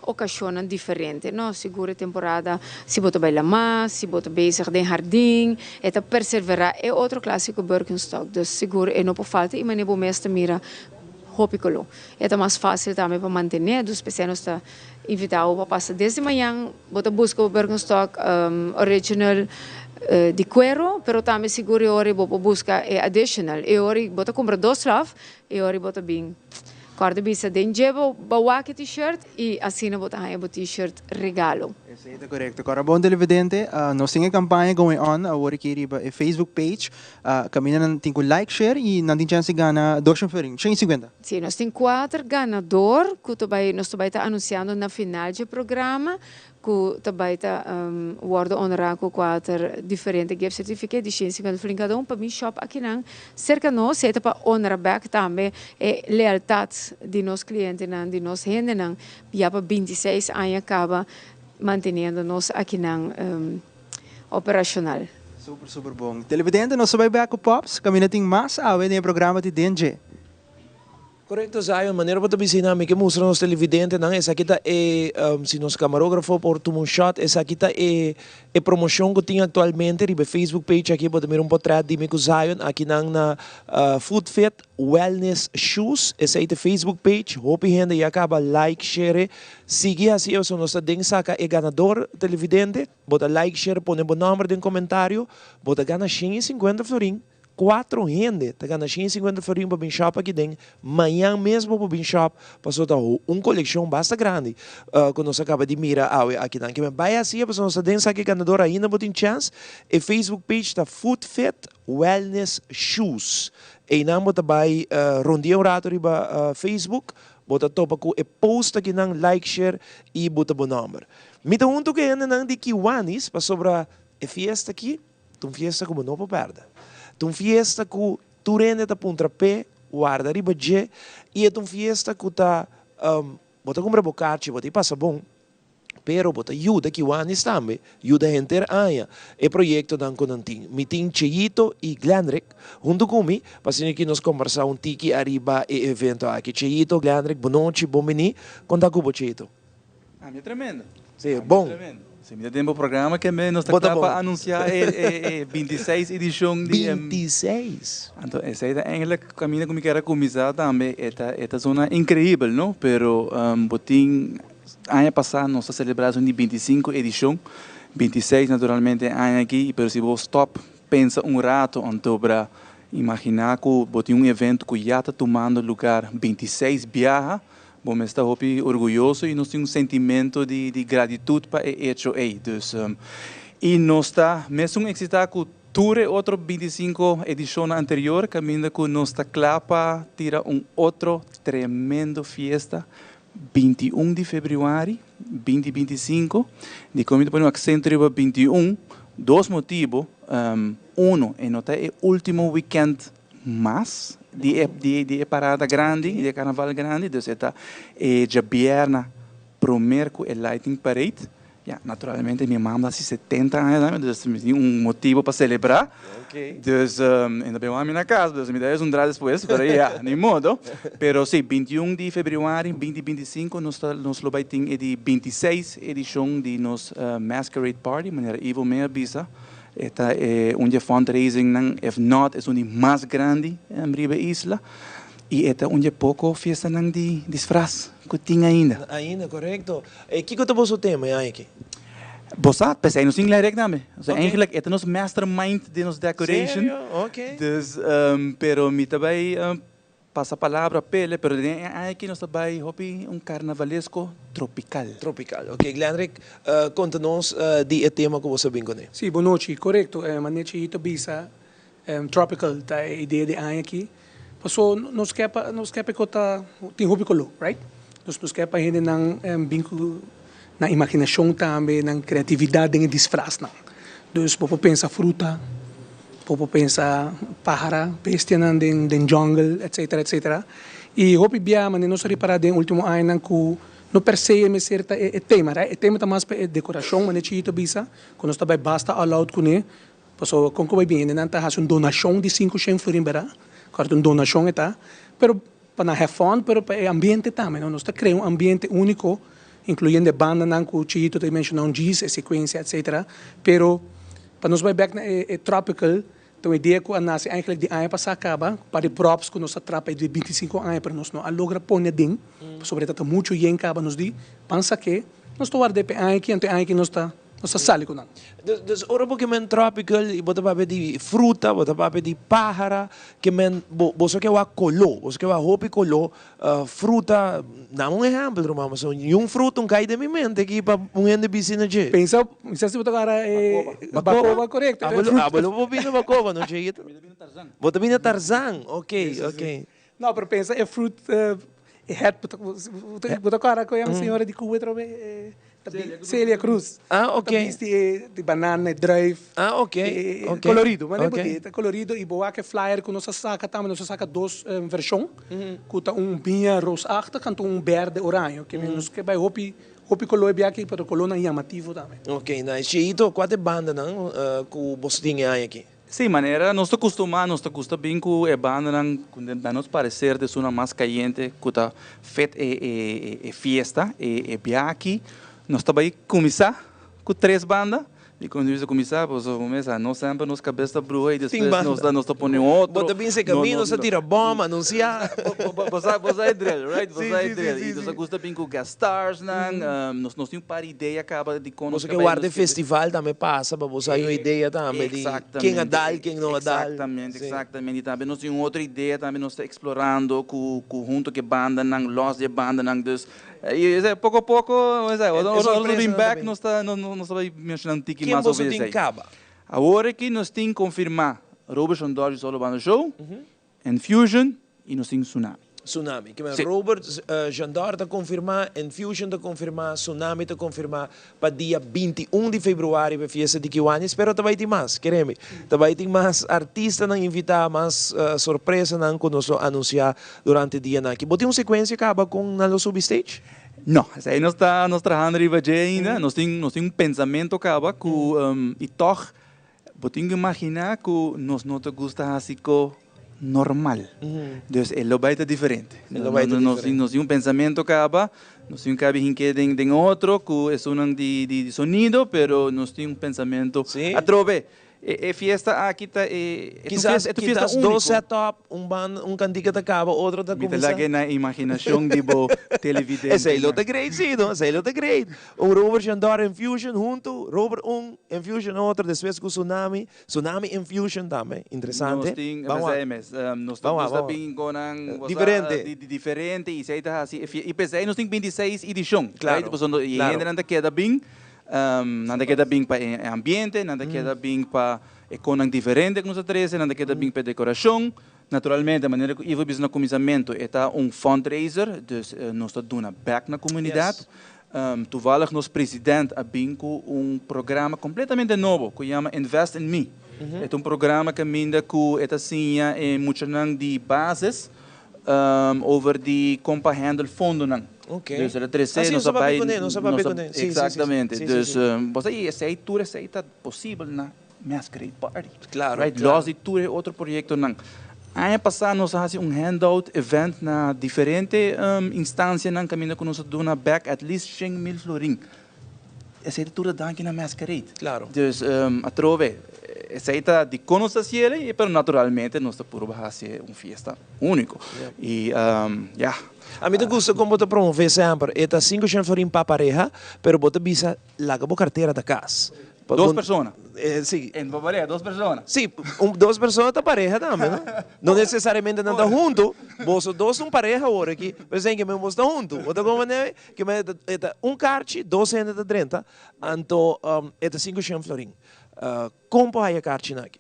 ocasionnan diferente, no, sigur e temporada si bo ta bai lama, si bo ta bezig den hardin, e ta perservera e otro clasico Birkenstock, dus sigur e no por falta y manera bo mes ta mira hopi color. E ta mas facil tambe pa mantene, dus p'esei nos ta Invita bo pa pasa desde mañan bo ta busca bo Birkenstock original di cuero pero tambe sigur e ora bo por busca e additional e ora bo ta cumpra dos slof e ora bo ta bin corda bisa den dje bo wak e t-shirt y asina bo ta haña bo t-shirt regalo. Esey ta corecto. Cora bon televidente, nos tin e campaña going on awor aki riba e Facebook page. Caminda nan tin cu like, share y nan tin chance di gana 200 florin, 150. Si, nos tin cuater ganador cu ta bay, nos ta bay ta anunciando na final dje programa cu ta bay ta wordo honra cu cuater diferente gift certificate di 150 florin cada un pa bin shop akinan cerca nos. Esey ta pa honra bek tambe e lealtad di nos clientenan, di nos hendenan Ya pa 26 aña caba manteniendo nos akinan operacional. Super super bon. Televidente nos ta bay bek cu Pops caminda tin mas awe den e programa di Den Dje. Corecto Zion, manera bo ta bisina mi ke mustra nos televidentenan esaki ta e si nos camarografo por tuma un shot esaki ta e e promocion cu tin actualmente riba e Facebook page aki bo ta mira un potret di mi cu Zion akinan na Food Fit Wellness Shoes, esei ta e Facebook page, hopi hende ya caba like, share, sigui haci eso, nos ta den saca e ganador televidente, bo ta like, share, pone bo nomber den comentario, bo ta gana 150 florin, cuatro hende ta gana 150 florin pa bin shop aki den, mañan mes bo por bin shop, pasobra ta un coleccion basta grandi cu nos a caba di mira awe akinan. Kimen bay haci pasobra nos ta den saca e ganador ainda bo tin chance, e Facebook page ta Food Fit Wellness Shoes. Einan bo ta bai rondia un rato riba Facebook, bo ta topa ku e post akinan, like, share i buta bo nòmber. Mi ta huntu ku e hendenan di Kiwanis pasobra e fiesta aki ta un fiesta ku bo no por pèrdè. Ta un fiesta ku tur hende ta puntra p'e, warda riba dje i e ta un fiesta ku ta bo ta kumpra bo karchi, bo ta i pasa bon. Pero bo ta yuda Kiwanis tambe, yuda henter aña e proyectonan cu nan tin. Mi tin Cheyito y Glenrick hunto cu mi pa asina ki nos combersa un tiki ariba e evento aki. Cheyito, Glenrick, bon nochi, bon bini. Con ta cu bo Cheyito? Ami tremendo. Si, bon. Si, mi ta den bo programa ke me nos ta Bo ta kla pa bon. anuncia e 26 edicion di e. 26! Anto esey ta eigenlijk caminda cu mi kier a cuminsa tambe. E ta e ta zona increibel no, pero bo tin. Aña pasá nos a selebrá esun di 25 edishon, 26 naturalmente e aña aki, pero si bo stòp pensa un rato anto bra imaginá ku bo tin un evento ku ya ta tumando lugar 26 biaha, bo mes ta hopi orguyoso i nos tin un sentimento di di gratitut pa e echo ei. Dus i nos ta mesun eksitá ku tur e otro 25 edishonnan anterior kaminda ku nos ta kla pa tira un otro tremendo fiesta 21 di febrüari 2025, dikon mi ta pone un aksento riba 21? Dos motibu, uno, e no ta e último wikènt mas di e di e parada grandi, di e karnaval grandi, dus e ta e djabièrna promer ku e lighting parade. Ya, naturalmente mi mama ta hasi 70 aña tambe, dus mi tin un motibo pa celebra. Dus e no beo ami na cas, dus mi ta es un dra despues, pero ya, ni modo. Pero si, 21 di februari 2025 nos ta, nos lo bay tin e di 26 edicion di nos Masquerade Party, manera Ivo me a bisa. E ta e un di e fundraisingnan, if not esun di mas grandi riba e isla. Y e ta un di e poco fiestanan di disfraz cu tin ainda. Ainda, corecto. E kiko ta boso tema e aña aki? Bo sa, p'esei nos tin Glenrick tambe. Osea, eigenlijk e ta nos mastermind den nos decoration. Serio? Ok. Dus, pero mi ta bai pasa palabra p'el, pero den e aña aki nos ta bai hopi un carnavalesco tropical. Tropical, ok. Glenrick, konta nos di e tema ku boso a bin kuné. Sí, bonochi. Korekto, Manechi Hito bisa Tropical ta e idea di aña aki. Paso nos ke pa nos ke pa e kos ta tin hopi koló, right? Nos nos ke pa hendenan bin ku nan imaginashon tambe, nan kreatividat den e disfrasnan. Dus bo por pensa fruta, bo por pensa pahara, bestianan den den jungle, etcetera, etcetera. I hopi bia manera nos a ripará den ultimo añanan ku no per se e mester ta e tema, right? E tema ta mas pa e dekorashon, manera Chito a bisa, ku nos ta bai basta all out kuné. Pasobra kon ku bai bin hendenan ta hasi un donashon di 500 florin bera, kòrda un donashon e ta, pero pa nan have fun, pero pa e ambiente tambe, no? Nos ta krea un ambiente úniko, inkluyendo e bandanan ku Chito ta menshoná un djis, e sekuensia, etsetera. Pero pa nos bai bèk na e e tropical, ta un idea ku a nase eigentlik di aña pasá kaba, un par di props ku nos a trapa e di 25 aña, pero nos no a logra pone aden, pasobra e ta ta muchu yen kaba, nos di, ban sak'é, nos ta ward'é pa e aña aki, anto e aña aki nos ta. Nos ta sali ku nan. Dus ora bo ke men tropical i bo ta papia di fruta, bo ta papia di pahara, ke men bo boso ke wak koló, boso ke wak hopi koló, fruta, dame un ehèmpel ruman, pasobra niun fruta un kai den mi mente aki pa un hende bisti na dje. Pensa, mi sa si bo ta agarra e bakoba korekto. Abo lo por bini bakoba no Cheito? Bo ta bini Tarzan, ok, ok. No, pero pensa e fruit, e het, bo ta kòrda ku e señora di Cuba atrobe? Celia Cruz. Ah, ok. Ta bisti e di banana, e druif. Ah, ok, ok. Colorido, manera bo di, ta colorido y bo wak e flyer ku nos a saka tambe, nos a saka dos vershon, ku ta un biña roosachtig anto un berde oraño, ke nos ke bai hopi, hopi koló e biaha aki, pero kolónan yamativo tambe. Ok, nice. Cheito, kua ta e bandanan ku boso tin e aña aki? Sí, manera nos ta kustumá, nos ta gusta bin ku e bandanan ku na nos pareser ta esunnan mas kayente ku ta fet e e fiesta, e biaha aki. Nos ta bai kuminsá ku tres banda. Di kon nos a kuminsá? Pasobra bo mes sa, nos semper nos kabes ta bruha i despues nos ta nos ta pone otro. Bo ta bin se kaminda, nos ta tira bòm, anunsiá. Bo sa bo sa e drill, right? Bo sa e drill. I nos ta gusta bin ku guest starsnan. Nos nos tin un par idea kaba di kon nos Boso ke warda e festival tambe pasa pa boso hay un idea tambe di ken a dal, ken no a dal. Exactamente, exactamente. Y tambe nos tin un otro idea tambe nos ta explorando cu cu hunto cu e bandanan, los di e bandanan. Dus y esey poco a poco, ora nos bin back nos ta nos ta bay menciona un tiki Ken mas boso over tin esey. caba? Awor aki nos tin confirma Robertson Dodgy Solo Banda Show, Enfusion y nos tin Tsunami. Tsunami. Ke men Sí. Robert Jandor ta konfirmá, Enfusion ta konfirmá, Tsunami ta konfirmá pa dia 21 di februari pa e fiesta di Kiwanis, pero ta bai tin mas, kere mi. Ta bai tin mas artistanan invitá, mas sorpresanan ku nos lo anunsiá durante dianan aki. Bo tin un sekuensia kaba kon nan lo subi stage? No, esei nos ta nos trahando riba dje ainda. Nos tin nos tin un pensamentu kaba ku i tòg Bo tin ku imaginá ku nos no ta gusta hasi ko normal. Dus e lo bai ta diferente. E lo bai ta diferente. Nos tin un pensamentu kaba, nos tin un kabi hinké den den otro ku esunnan di di sonido, pero nos tin un pensamentu atrobe. E e fiesta aki ta e e ta un Kisas fiesta kisas úniko. dos set up, un banda un kantika ta kaba, otro ta Mi ta kuminsá. laga na imaginashon di bo televidente. Esei lo ta great si no, esei lo ta great. Un Robert Jandor Enfusion huntu, Robert un, Enfusion otro, despues ku Tsunami, Tsunami Enfusion tambe, interesante. Nos tin, Ban wak. p'esei mes, nos ta Ban wak, gusta ban wak. bin con nan, bo sa, Diferente. di diferente y esei ta haci e fie-, y p'esei nos tin 26 edicion, Claro, right? Pasobra e claro. hendenan ta keda bin, nan ta keda bin pa e ambiente, nan ta keda bin pa e conan diferente cu nos ta trece, nan ta keda bin pa e decoracion. Naturalmente, manera cu Ivo a bisa na cuminsamentu, e ta un fundraiser, dus nos ta duna bek na comunidad. Toevallig nos president a bin cu un programa completamente nobo cu yama Invest in Me. E ta un programa caminda cu e ta siña e muchanan di basis over di con pa handle fondonan. Dus el a trece, nos a bay, nos a, exactamente. Dus, bo sa, y esey, tur esey ta posibel na Masquerade Party. Claro, right? claro. Los di tur e otro proyectonan. Aña pasá nos a hasi un handout event na diferente instancianan caminda cu nos a duna back at least 100,000 florin. Esey ta tur ta danki na Masquerade. Claro. Dus atrobe, esey ta dicon nos ta haci eley, pero naturalmente nos ta purba haci un fiesta unico. Y ya. A mi ta gusta con bo ta promove semper. E ta 500 florin pa pareha, pero bo ta bisa laga bo cartera ta cas. Dos persona. Sí. En pa pareha, dos persona. Sí, un, dos persona ta pareha tambe, no? No necesariamente nan ta hunto, boso dos ta un pareha awor aki, pero esei ke men boso ta hunto. Bo ta comprende? Ke men e ta un karchi, dos hende ta drenta, anto e ta 500 florin. Kon por haya karchinan aki?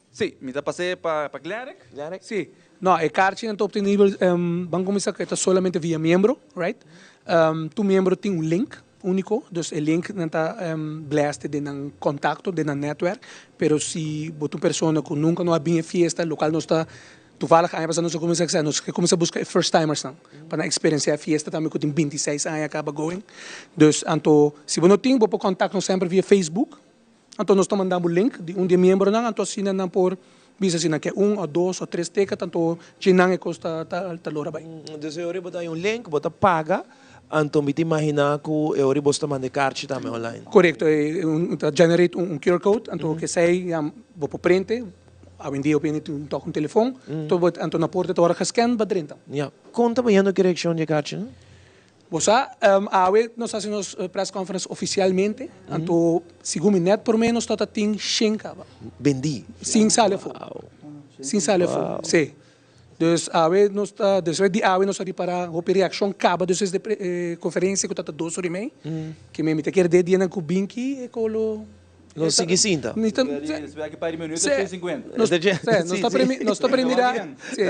Sí, mi ta pas'é pa pa Glerrick. Glerrick? Sí. No, e karchinan ta obtenibel, ban kuminsá ku e ta solamente via miembro, right? Tur miembro tin un link úniko, dus e link nan ta blèste den nan kontakto, den nan nètwèrk. Pero si bo ta un persona ku nunka no a bin e fiesta, lokal nos ta, toevallig aña pasá nos a kuminsá ksa, nos ke kuminsá buska e first timersnan pa nan eksperensiá e fiesta tambe ku tin 26 aña kaba going. Dus anto si bo no tin, bo por kontak nos semper via Facebook. Anto nos ta manda bo link di un di e miembronan, anto asina nan por bisa si nan ke un o dos o tres ticket, anto dje nan e kos ta ta lora bai. Dus e ora bo ta haña un link, bo ta paga, anto mi ta imaginá ku e ora boso ta manda e karchi tambe online. Korekto, e un ta generate un QR code, anto kesei ya bo por prente, awendia hopi hende tin tok un telefon, anto na porta ta ora gescan, bo a drenta. Ya. Kon ta bayendo ku e reakshon di e karchinan? Bo sa, awe nos hasi nos press conference oficialmente, anto segun mi net por menos ta ta tin shen caba. Bendí. Sin sali afó. Sin sali afó, sí. Dus awe nos ta, despues di awe nos a ripara hopi reaccion caba despues di e conferencia cu ta ta dos ora y mei, ke mi ta kere den dianan cu bin ki e colo. Lo sigui sinta. Mi ta, sí, nos, sí, nos ta premi, nos ta premira, sí,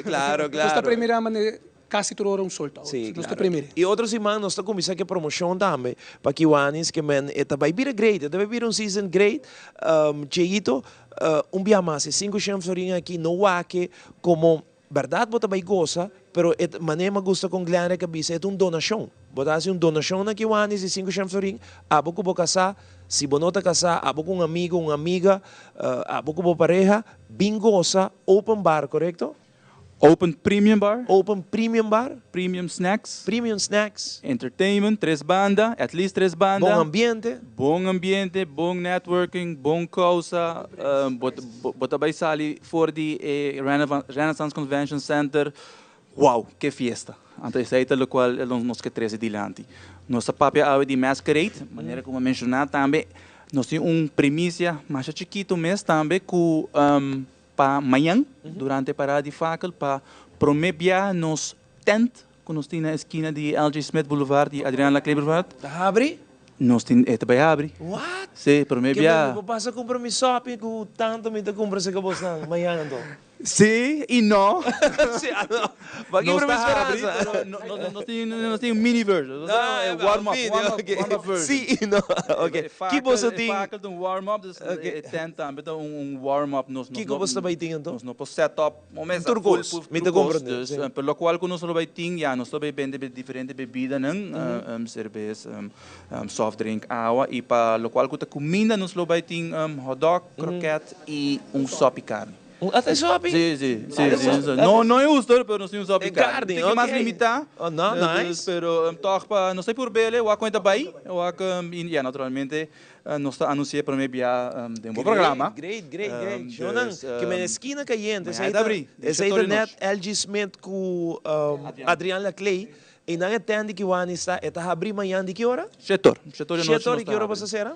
Claro, nos ta claro. premira mane casi tur ora un sold out. Sí, Nos ta claro. premira. Y otro siman nos ta cuminsa cu e promocion tambe pa Kiwanis ke men e ta bay bira great, e ta bay bira un season great. Cheito, un bia mas e 500 florin aki no wak como berdad bo ta bay gosa, pero e manera mi a gusta con Glenrick a bisa e ta un donacion. Bo ta haci un donacion na Kiwanis di 500 florin, abo cu bo casa, si bo no ta casa, abo cu un amigo, un amiga, abo cu bo pareha, bin gosa, open bar, corecto? Open Premium Bar. Open Premium Bar. Premium Snacks. Premium Snacks. Entertainment, tres banda, at least tres banda. Bon ambiente. Bon ambiente, bon networking, bon causa. Bo bo ta bay sali for di e Renaissance Convention Center, wow, ke fiesta. Anto esey ta locual nos ke trece dilanti. Nos ta papia awe di Masquerade, manera cu mi a menciona tambe, nos tin un primicia masha chikito mes tambe cu Pa mañan, durante e parada di fakel, pa prome bia nos tent ku nos tin na eskina di LJ. Smith Boulevard i Adriaan Laclé Boulevard. Ta habri? Nos tin, e ta bai habri. What? Sí, prome Ke bia. mi por pasa kumpra mi sopi ku tantu mi ta kumpra serka bosnan mañan anto? Sí i no. Sí, ah no. Bo a kibra mi Nos ta habri, speransa. pero no, no, nos tin, nos tin un mini version. Nos Ah, tin un warm up, mini, warm up, okay. warm up version. Sí i no, ok. E Ki boso fakel, e tin? fakel ta un warm up, dus Ok. e tent tambe ta un, un warm up. Nos, nos Kiko no, boso ta bai tin anto? Nos no por set up un mesa Tur full, kos, full, mi tur ta kos. komprende, Dus, sí. pero lokual ku nos lo bai tin, ya, nos lo bai bende diferente bebidanan, serbes, soft drink, awa, i pa lokual ku ta kuminda nos lo bai tin hotdog, kroket i un sopi karni. Un ata e sopi? Sí, sí, sí, sí. No, no e husto, pero nos tin un sopi carne. Carne, Tiki mas ok. limitá. Oh, no, nice. Pero tòg pa nos ta por bele, wak kon e ta bai, wak, i ya, naturalmente nos ta anunsi'é promé bia den bo programa. Great, great, great. Shownan, ke men eskina kayente, Mañana ta abrí, den esei ta Shatorio net Noche. LG Smith ku Adrian Laclay. Einan e tent di Kiwanis ta, e ta habrí mañan di ki ora? Shetor, shetor di nochi Shetor, nos i ta ki ora habrí. boso ta sera?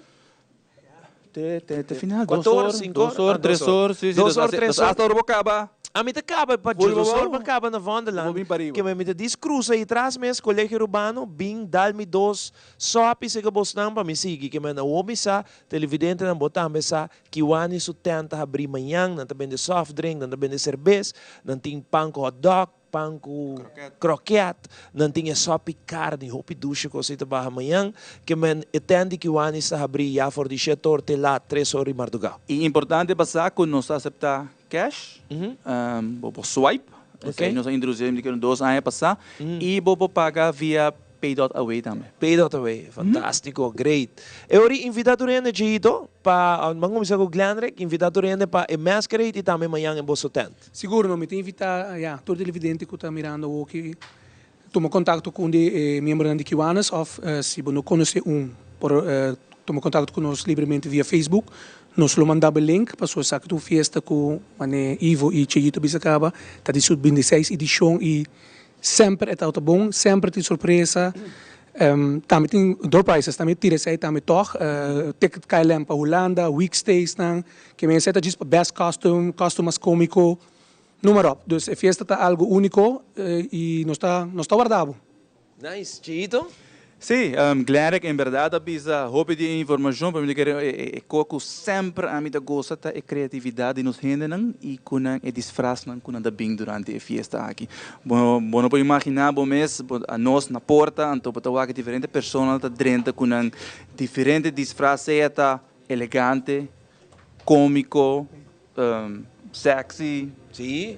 Te, te, te final, dos Cuatro or, or, cinco dos or? or, Ah, tres dos or. or, sí, sí, Dos dus or, hasta, tres dus or. hasta ora bo caba. A mi ta caba pa Full dos or bo pa caba na Vondelland. Bo bin pariba. Ke mi ta dis cruza ahi tras mes, Colegio Urbano, bin dal mi dos sopi sega bosnan pa mi sigui. Ke men awor mi sa, televidentenan bo tambe sa, Kiwani su tent ta habri mañan, nan ta bende soft drink, nan ta bende serbes, nan tin pan cu hot dog, Pan ku kroket, nan tin e sopi karni, hopi dushe kos ei ta baha mañan, ke men e tent di Kiwanis ta habrí ya for di shet or te lat tres or di mardugá. E importante pa sa ku nos ta aseptá cash, bo por swipe, esei nos a introdusí mi kere dos aña pasá, i bo por paga via Pay dot away tambe. Pay dot away, fantástiko, great. E ora invitá tur hende Chihito pa, ban kuminsá ku Glenrick, invitá tur hende pa e masquerade i tambe mañan e boso tent. Sigur no, mi ta invitá ya tur televidente ku ta mirando awoki tuma kontakto ku un di e miembronan di Kiwanis òf si bo no konosé un por tuma kontakto ku nos libremente via Facebook. Nos lo manda bo e link pasobra esaki ta un fiesta ku manera Ivo i Chayito bisa kaba ta di su bintiseis edishon i Semper e tawata bon, semper tin sorpresa. Tambe tin door prizes, tambe tira esei tambe tog. Ticket KLM pa Hulanda, week stays nan, ke men esei ta djis pa best costume, costume mas comico, noem maar op. Dus e fiesta ta algo unico y nos ta nos ta warda bo. Nice, Chiito. Sí, Glenrick en berdad a bisa hopi di e informacion, pero mi ta kere e co cu semper ami ta goza ta e creatividad di nos hendenan y cu nan e disfraznan cu nan ta bin durante e fiesta aki. Bo bo no por imagina bo mes, bo anos na porta, anto bo ta wak diferente persona ta drenta cu nan diferente disfraz, sea ta elegante, comico, Sexy. Sí.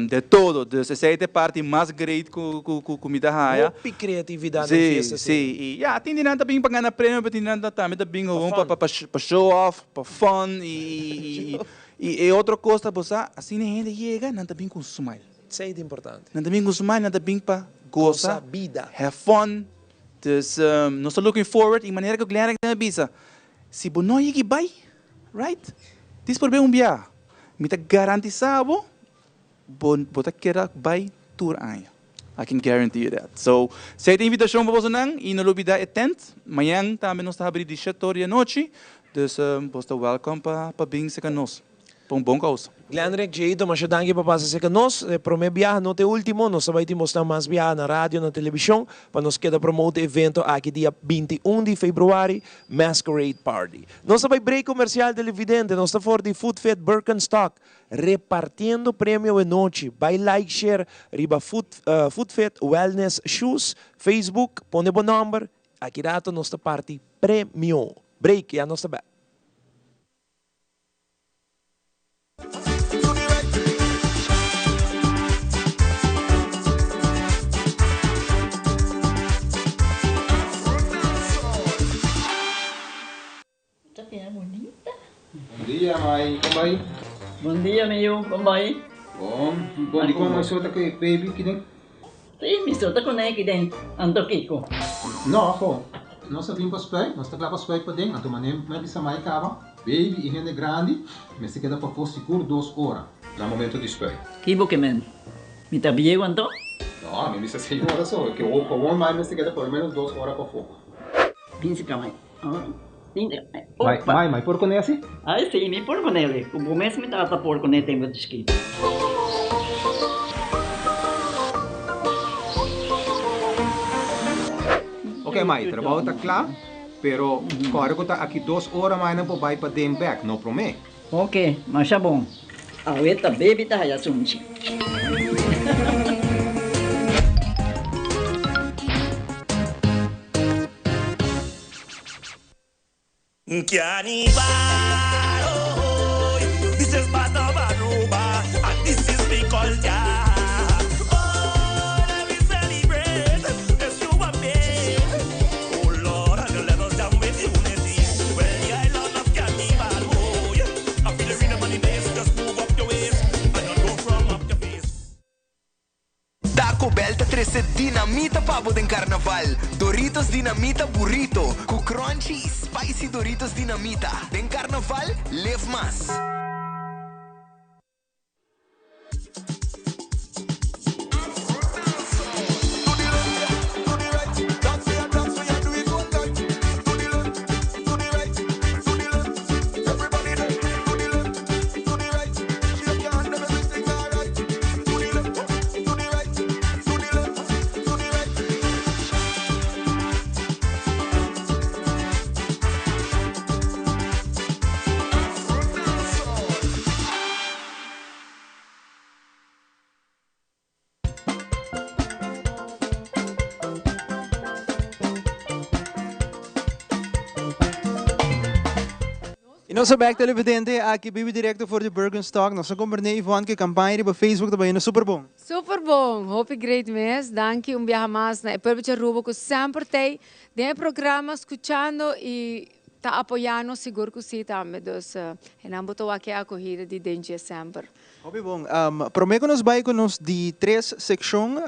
De todo. Dus esei ta e parti mas great ku ku ku mi ta haya. Hopi creatividad den fiesta Sí, sí. I ya, tin di nan ta bin pa gana premio, pero tin di nan tambe ta bin gewoon pa pa pa show off, pa fun i i e otro kos ta bo sa, asina e hende yega nan ta bin ku un smile. Esei ta importante. Nan ta bin ku un smile, nan ta bin pa gosa, Gosa bida. have fun. Dus nos ta looking forward i manera ku Glenrick a bisa, si bo no yegi bai, Right? Dis por be un bia. Mi ta garantisa bo, bo bo ta keda bai tur aña. I can guarantee you that. So, esei ta invitashon pa bosonan i no lubidá e tent. Mañan tambe nos ta habrí di shet or di anochi, dus bos ta welcome pa pa bin serka nos pa un bon kousa. Glenrick, Jeito, masha danki pa pasa serka nos. E promé biaha no ta e último, nos ta bai tin bosnan mas biaha na radio, na televishon, pa nos keda promote e evento aki dia 21 di februari, Masquerade Party. Nos ta bai break comercial televidente, nos ta for di Food Fit Birkenstock, Repartiendo premio awe nochi. Bai like share riba Food Foodfit Wellness Shoes Facebook, pone bo nomber, aki rato nos ta parti premio. Break, ya nos ta bek. Ta bira bunita. Bon dia mai, kon bai? Bon dia mi yu, kon bai? Bon, bon di kon mi so ta ku e baby ki den? Si, mi so ta kuné ki den, anto kiko? No, ho, nos a bin pa spuit, nos ta kla pa spuit paden, anto manera mi a bisa mai kaba, baby i hende grandi mester keda pafó sigur dos ora na momento di spuit. Ki bo ke men? Mi ta bieu anto? No, mi bisa seis ora so, ke gewoon mai mester keda por lo menos dos ora pafó. Bin si ka mai. Mai, mai, mai por kuné asi? Ai si, mi por kuné li. Ku bo mes mi tata por kuné tempu di chikitu. Ok mai, trabou ta kla, pero kòrda ku ta aki dos ora mai nan por bai paden bèk, no promé. Ok, masha bon. Awe ta baby ta haya sunchi. Carnival, oh, oh, this is part of Aruba, and this is mi culture. Oh, let me celebrate, it's you and me. Oh Lord, and let us jam with unity. Well, the island of Carnival, oh, yeah. I feel the rhythm and the bass, just move up your waist, and don't go from up your face. Taco Bell ta trece dinamita pa bo den Carnaval! Doritos Dinamita Burrito cu crunchy y spicy Doritos Dinamita. Den Carnaval, live mas! Y nos ta bek televidente aki bibi directo for di Birkenstock. Nos ta comprende Yvonne cu e campaña riba Facebook ta bayendo super bon. Super bon, hopi great mes. Danki un biaha mas na e pueblo di Aruba cu semper t'ey den e programa scuchando y ta apoya nos sigur cu si tambe. Dus enan bo ta wak e acogida di den dje semper. Hopi bon. Prome cu nos bay cu nos di tres seccion,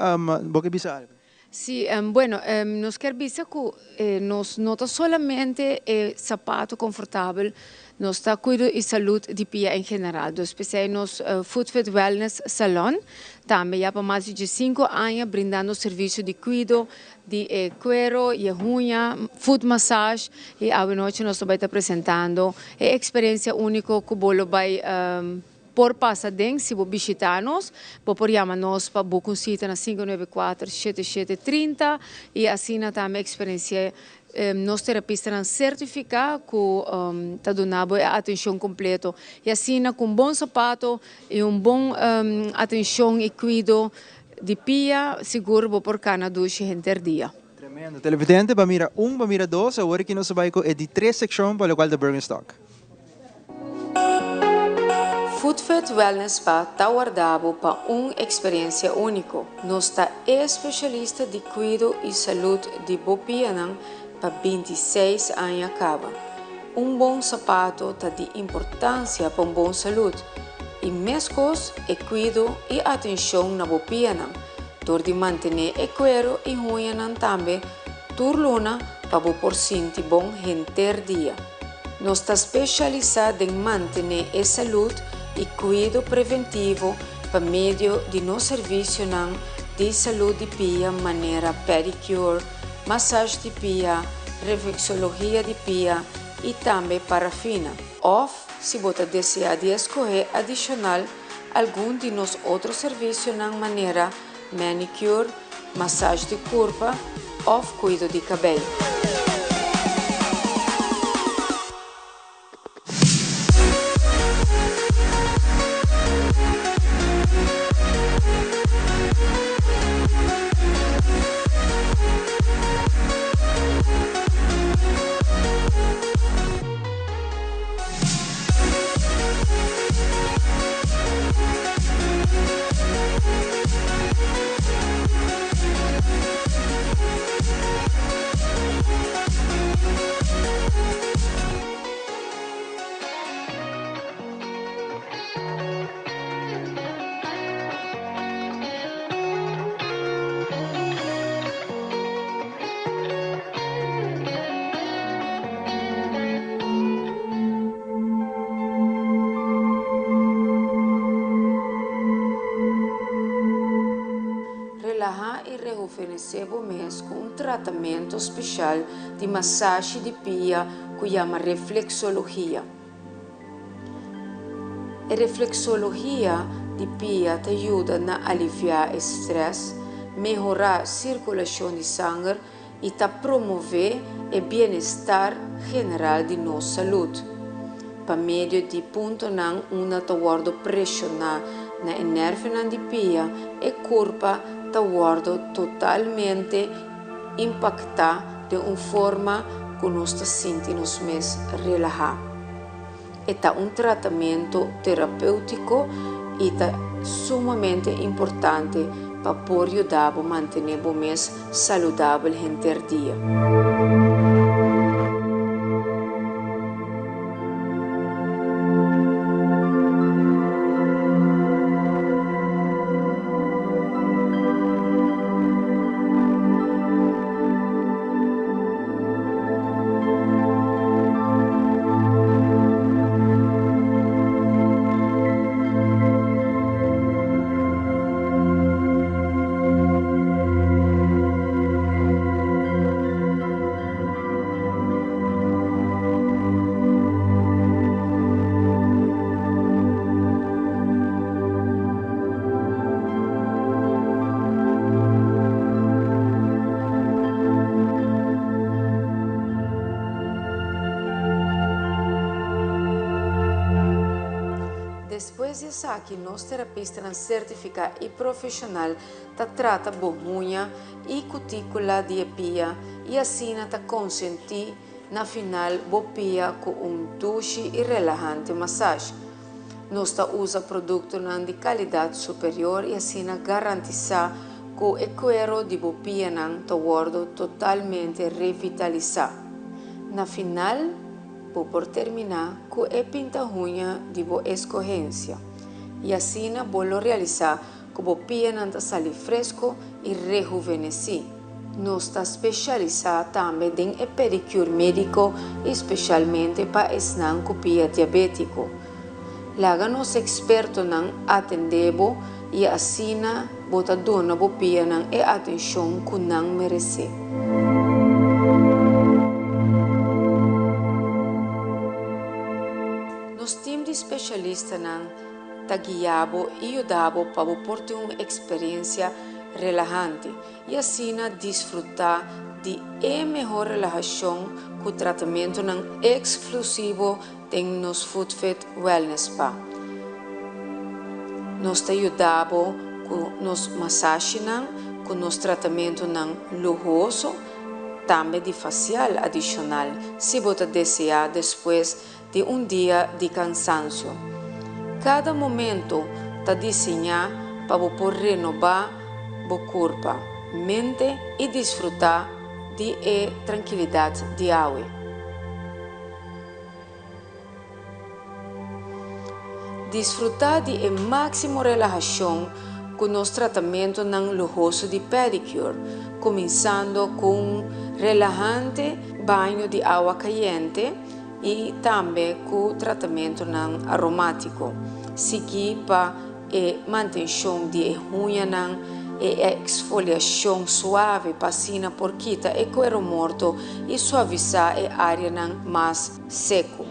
bo ke bisa algo? Sí, bueno, nos kier bisa cu nos no ta solamente e sapato confortabel, nos ta cuido y salud di pia en general. Dus p'esey nos Foot Fit Wellness Salon tambe ya pa mas di diescinco aña brindando servicio di cuido di e cuero y e huña, foot massage y awe nochi nos lo bay ta presentando e experiencia unico cu bo lo bay Por pasa den si bo bishita nos. Bo por yama nos pa book un sita na 594 7730 y asina tambe experiencia nos terapistanan certifica cu ta duna bo e atencion completo. Y asina cu un bon sapato y un bon atencion y cuido di pia sigur bo por cana dushi henter dia. Tremendo. Televidente, ba mira un, ba mira dos, awor aki nos ta bay cu e di tres seccion pa locual ta Birkenstock. Footfit Wellness Spa ta warda bo pa un experiencia unico. Nos ta e specialista di cuido y salud di bo pianan pa 26 aña caba. Un bon sapato ta di importancia pa un bon salud y mescos e cuido y atencion na bo pianan dor di mantene e cuero y huñanan tambe tur luna pa bo por sinti bon henter dia. Nos ta spesialisá den mantené e salud i kuido preventivo pa medio di nos servisionan di salud di pia manera pedicure, massage di pia, reflexologia di pia y tambe parafina. Of si bo ta desea di escohe adicional algun di nos otro servicionan manera manicure, massage di curpa of cuido di cabey. Relaha y rejuvenece bo mes cu un tratamento special di masashi di pia cu yama reflexologia. E reflexologia di pia ta yuda na alivia e stress, mehora circulacion di sanger y ta promove e bienestar general di nos salud. Pa medio di puntonan unda ta wordo presiona na e nervionan di pia, e curpa ta wordo totalmente impacta den un forma cu nos ta sinti nos mes relaha. E ta un tratamento terapeutico y ta sumamente importante pa por yuda bo mantene bo mes saludabel henter dia. Despues di esaki nos terapistanan sertifiká i profeshonal ta trata bo huña i kutíkula di e pia i asina ta konsentí na final bo pia ku un dushi i relahante masash. Nos ta usa produktonan di kalidat superior i asina garantisá ku e kuero di bo pianan ta wòrdu totalmente revitalisá. Na final, bo por terminá ku e pinta huña di bo eskohensia i asina bo lo realisá ku bo pianan ta sali fresko i rehuvenesí. Nos ta spesialisá tambe den e pedicure médiko i spesialmente pa esnan ku pia diabétiko. Laga nos ekspertonan atendé bo i asina bo ta duna bo pianan e atenshon ku nan meresé. Nos tim di spesialistanan ta guia bo i yuda bo pa bo por tin un eksperensia relahante i asina disfrutá di e mehor relahashon ku tratamentunan eksklusivo den nos Footfit Wellness Spa. Nos ta yuda bo ku nos masashinan, ku nos tratamentunan luhoso, tambe di fasial adishonal si bo ta deseá despues di un dia di kansansio. Kada momento ta diseñá pa bo por renobá bo kurpa, mente i disfrutá di e trankilidat di awe. Disfrutá di e máksimo relahashon ku nos tratamentunan luhoso di pedicure, kuminsando ku un relahante baño di awa kayente, i tambe ku tratamentunan aromátiko, sigui pa e mantenshon di e huñanan e exfoliacion suave pa asina por kita e cuero morto y suavisa e areanan mas seco.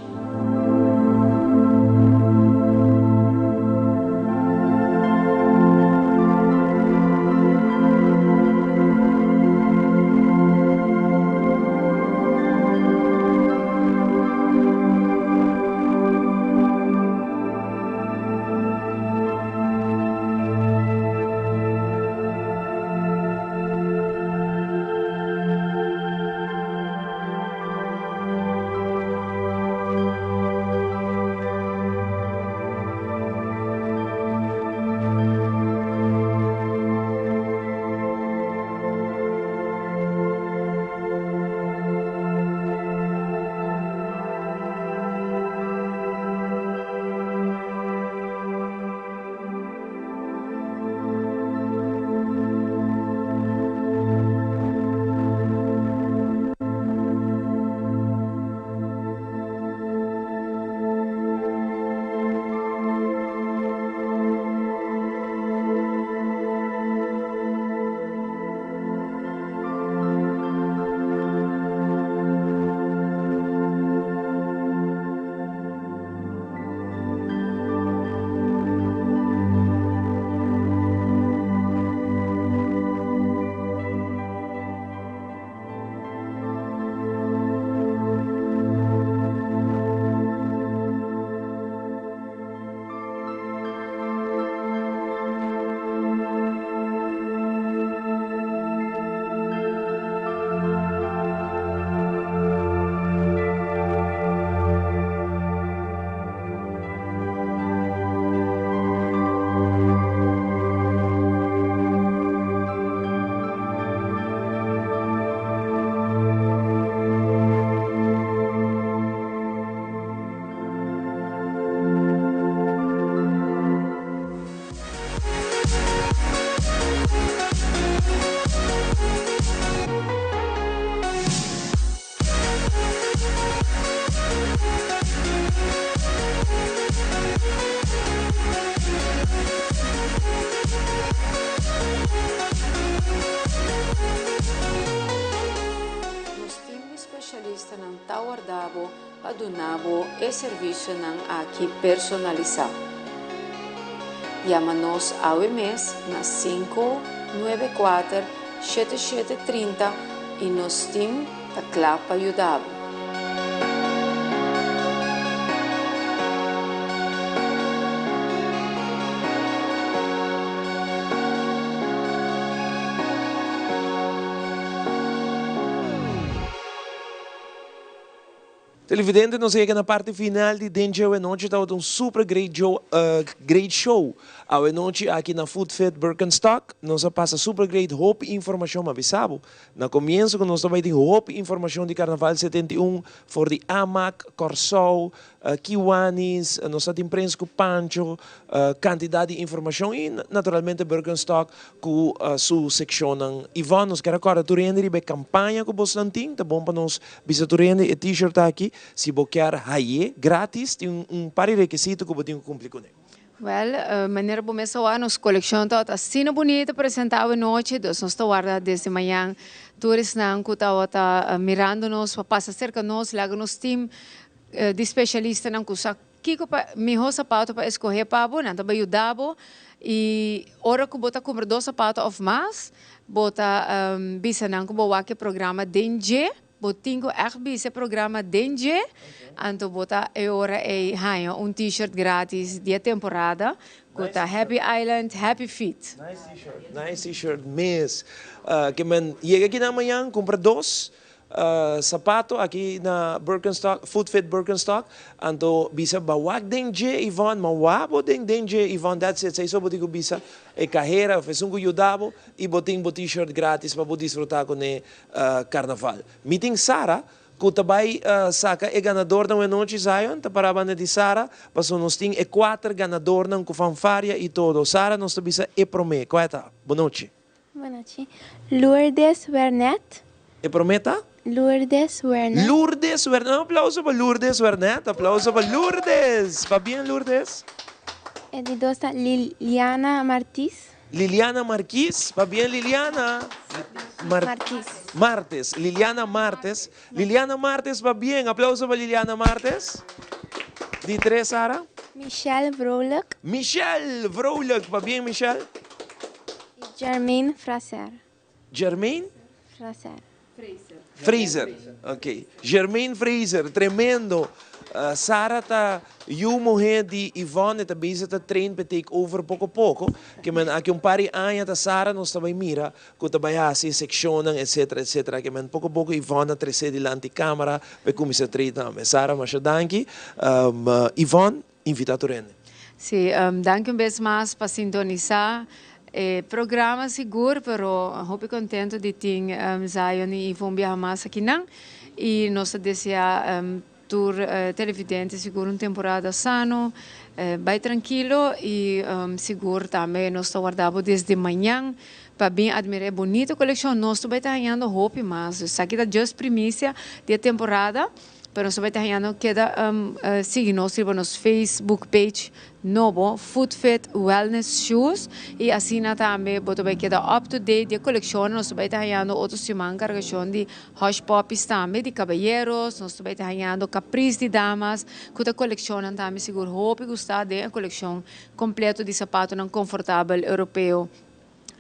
Nos team di specialistanan ta warda bo pa duna bo e servicionan aki personalisa. Yama nos awe mes na 594 7730 y nos team ta kla pa yuda bo. Televidente nos a yega na parti final di Den Dje Awenochi tabata un super great jo great show awenochi aki na Food Fit Birkenstock nos a pasa super great hopi informacion ma bisa bo na comienzo cu nos ta bay tin hopi informacion di Carnaval 71 for di Amak, Corsou, Kiwanis, nos ta tin Prins cu Pancho cantidad di informacion y naturalmente Birkenstock Ku su sekshonnan. Yvonne, nos kier a kòrda tur hende riba e kampaña ku bosnan tin. Ta bon pa nos bisa tur hende e t-shirt aki, si bo kier haye gratis, tin un par di rekisito ku bo tin ku kumpli kuné. Wèl, manera bo mes a wak, nos kolekshon tabata asina bunita presentá awe nochi, dus nos ta warda desde mañan tur esnan ku tabata mirando nos pa pasa serka nos, laga nos tim di spesialistanan ku sa Kiko pa mihó sapato pa eskohé pa bo? Nan ta bai yuda bo i ora ku bo ta kumpra dos sapato òf mas, bo ta bisa nan ku bo wak e programa den dje. Bo tin ku ègt bisa e programa den dje, anto bo ta e ora ei haña un t-shirt grátis di e temporada ku ta Happy Island Happy Feet. Nice t-shirt, nice t-shirt mes. Ke men yega kinan mañan kumpra dos Sapato aki na Birkenstock, Foot Fit Birkenstock, anto bisa ba wak den dje Yvonne, ma wak bo den den dje Yvonne, that's it, esei so bo tin ku bisa e kahera of esun ku yuda bo i bo tin bo t-shirt gratis pa bo disfruta kuné karnaval. Mi tin Sara ku ta bai saka e ganadornan we nochi, Zion ta para banda di Sara, pasobra nos tin e kuater ganadornan ku fanfaria i todo. Sara nos ta bisa e promé, kua e ta? Bonochi. Bonochi. Lourdes Wernet. E promé ta? Lourdes Wernet. Lourdes Wernet. Un aplauso pa Lourdes Wernet. Aplauso pa Lourdes. Pabien Lourdes. E di dos ta Liliana Martis. Liliana Marquis, pabien Liliana. Mar Marquis. Martes, Liliana Martes. Liliana Martes, pabien. Aplauso pa Liliana Martes. Di tres, Sara. Michelle Vrolijk. Michelle Vrolijk, pabien Michelle. Y Jermaine Fraser. Jermaine? Fraser. Fraser, ok. Jermaine Fraser, tremendo. Sara ta yu muhé di Yvonne, e ta bezig ta train p'e take over poko poko. Ke men aki un par di aña ta Sara nos ta bai mira ku ta bai hasi e sekshonnan etcetera etcetera. Ke men poko poko Yvonne a tres'é dilanti kamera p'e kuminsá train tambe. Sara masha danki. Yvonne, invitá tur hende. Sí, danki un bes mas pa sintonisá e programa sigur, pero hopi contento di tin Zion y Yvonne biaha mas akinan y nos ta desea tur televidente sigur un temporada sano, bai trankilo y sigur tambe nos ta warda bo desde mañan pa bin admira e bonito coleccion, nos ta bai ta hañando hopi mas, esaki ta just primicia di e temporada. Pero nos ta bai ta hañando keda sigui nos riba nos Facebook page nobo Foot Fit Wellness Shoes y asina tambe bo ta bai keda up to date di e coleccionnan. Nos ta bai ta hañando otro siman cargacion di Hush Puppies tambe di caballeros, nos ta bai ta hañando Caprice di damas cu ta coleccionnan tambe sigur hopi gusta den e coleccion completo di zapatonan confortabel europeo.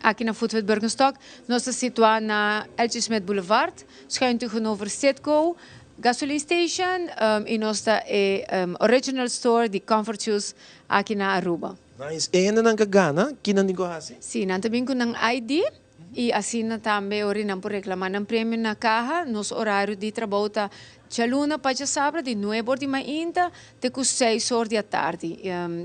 Aki na Footfit Birkenstock nos ta situa na LG Smith Boulevard, schuin tegenover Citgo Gasoline Station y nos ta e original store di Comfort Shoes aki na Aruba. Nice. E hendenan ka gana, ki nan tin ku hasi? Si, nan ta bin ku nan ID y asina tambe ora nan por reclama nan premio na caha. Nos horario di trabou ta djaluna pa djasabra di nuebe or di mainta te ku seis or di atardi.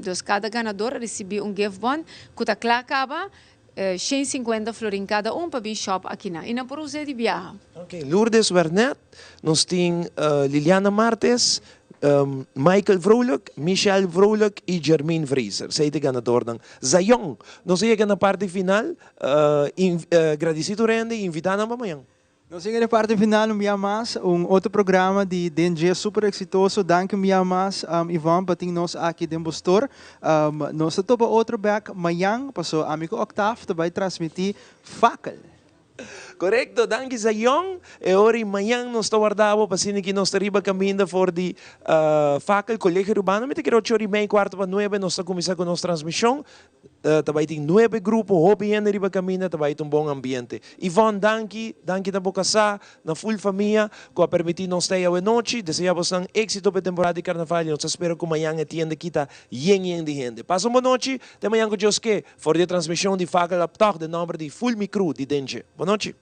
Dus kada ganador a risibí un gift bon ku ta kla kaba, 150 florin kada un pa bin shop akinan. I nan por us'é di biaha. Ok, Lourdes Wernet, nos tin Liliana Martes, Michael Vrolijk, Michelle Vrolijk i Jermaine Fraser. Esei ta e ganadornan. Zion, nos a yega na parti final. Gradisí tur hende i invitá nan pa mañan. Nos yega den parti final un bia mas, un otro programa di Den Dje super exitoso. Danki un bia mas Yvonne pa tin nos aki den bo store. Nos ta topa otro bek mayan paso ami ku Octave ta bai transmiti Fakkel. Korekto, danki Zion. E ora i mayan nos ta warda bo pa asina ki nos ta riba kaminda for di Fakkel Colegio Urbano. Mi ta kere ocho ora i mei, kuarto pa nuebe nos ta kuminsá ku nos transmishon. Ta bai tin nuebe grupo, hopi hende riba kaminda, ta bai ta un bon ambiente. Yvonne, danki, danki na bo kasá, na ful famia ku a permití nos ta ei awenochi. Deseá bosnan éksito pa e temporada di karnaval i nos ta spera ku mañan e tienda aki ta yen yen di hende. Pasa un bon nochi, te mañan ku Dios ke, for di e transmishon di Fakkel op Tog den nòmber di ful mi crew di Dentje. Bon nochi.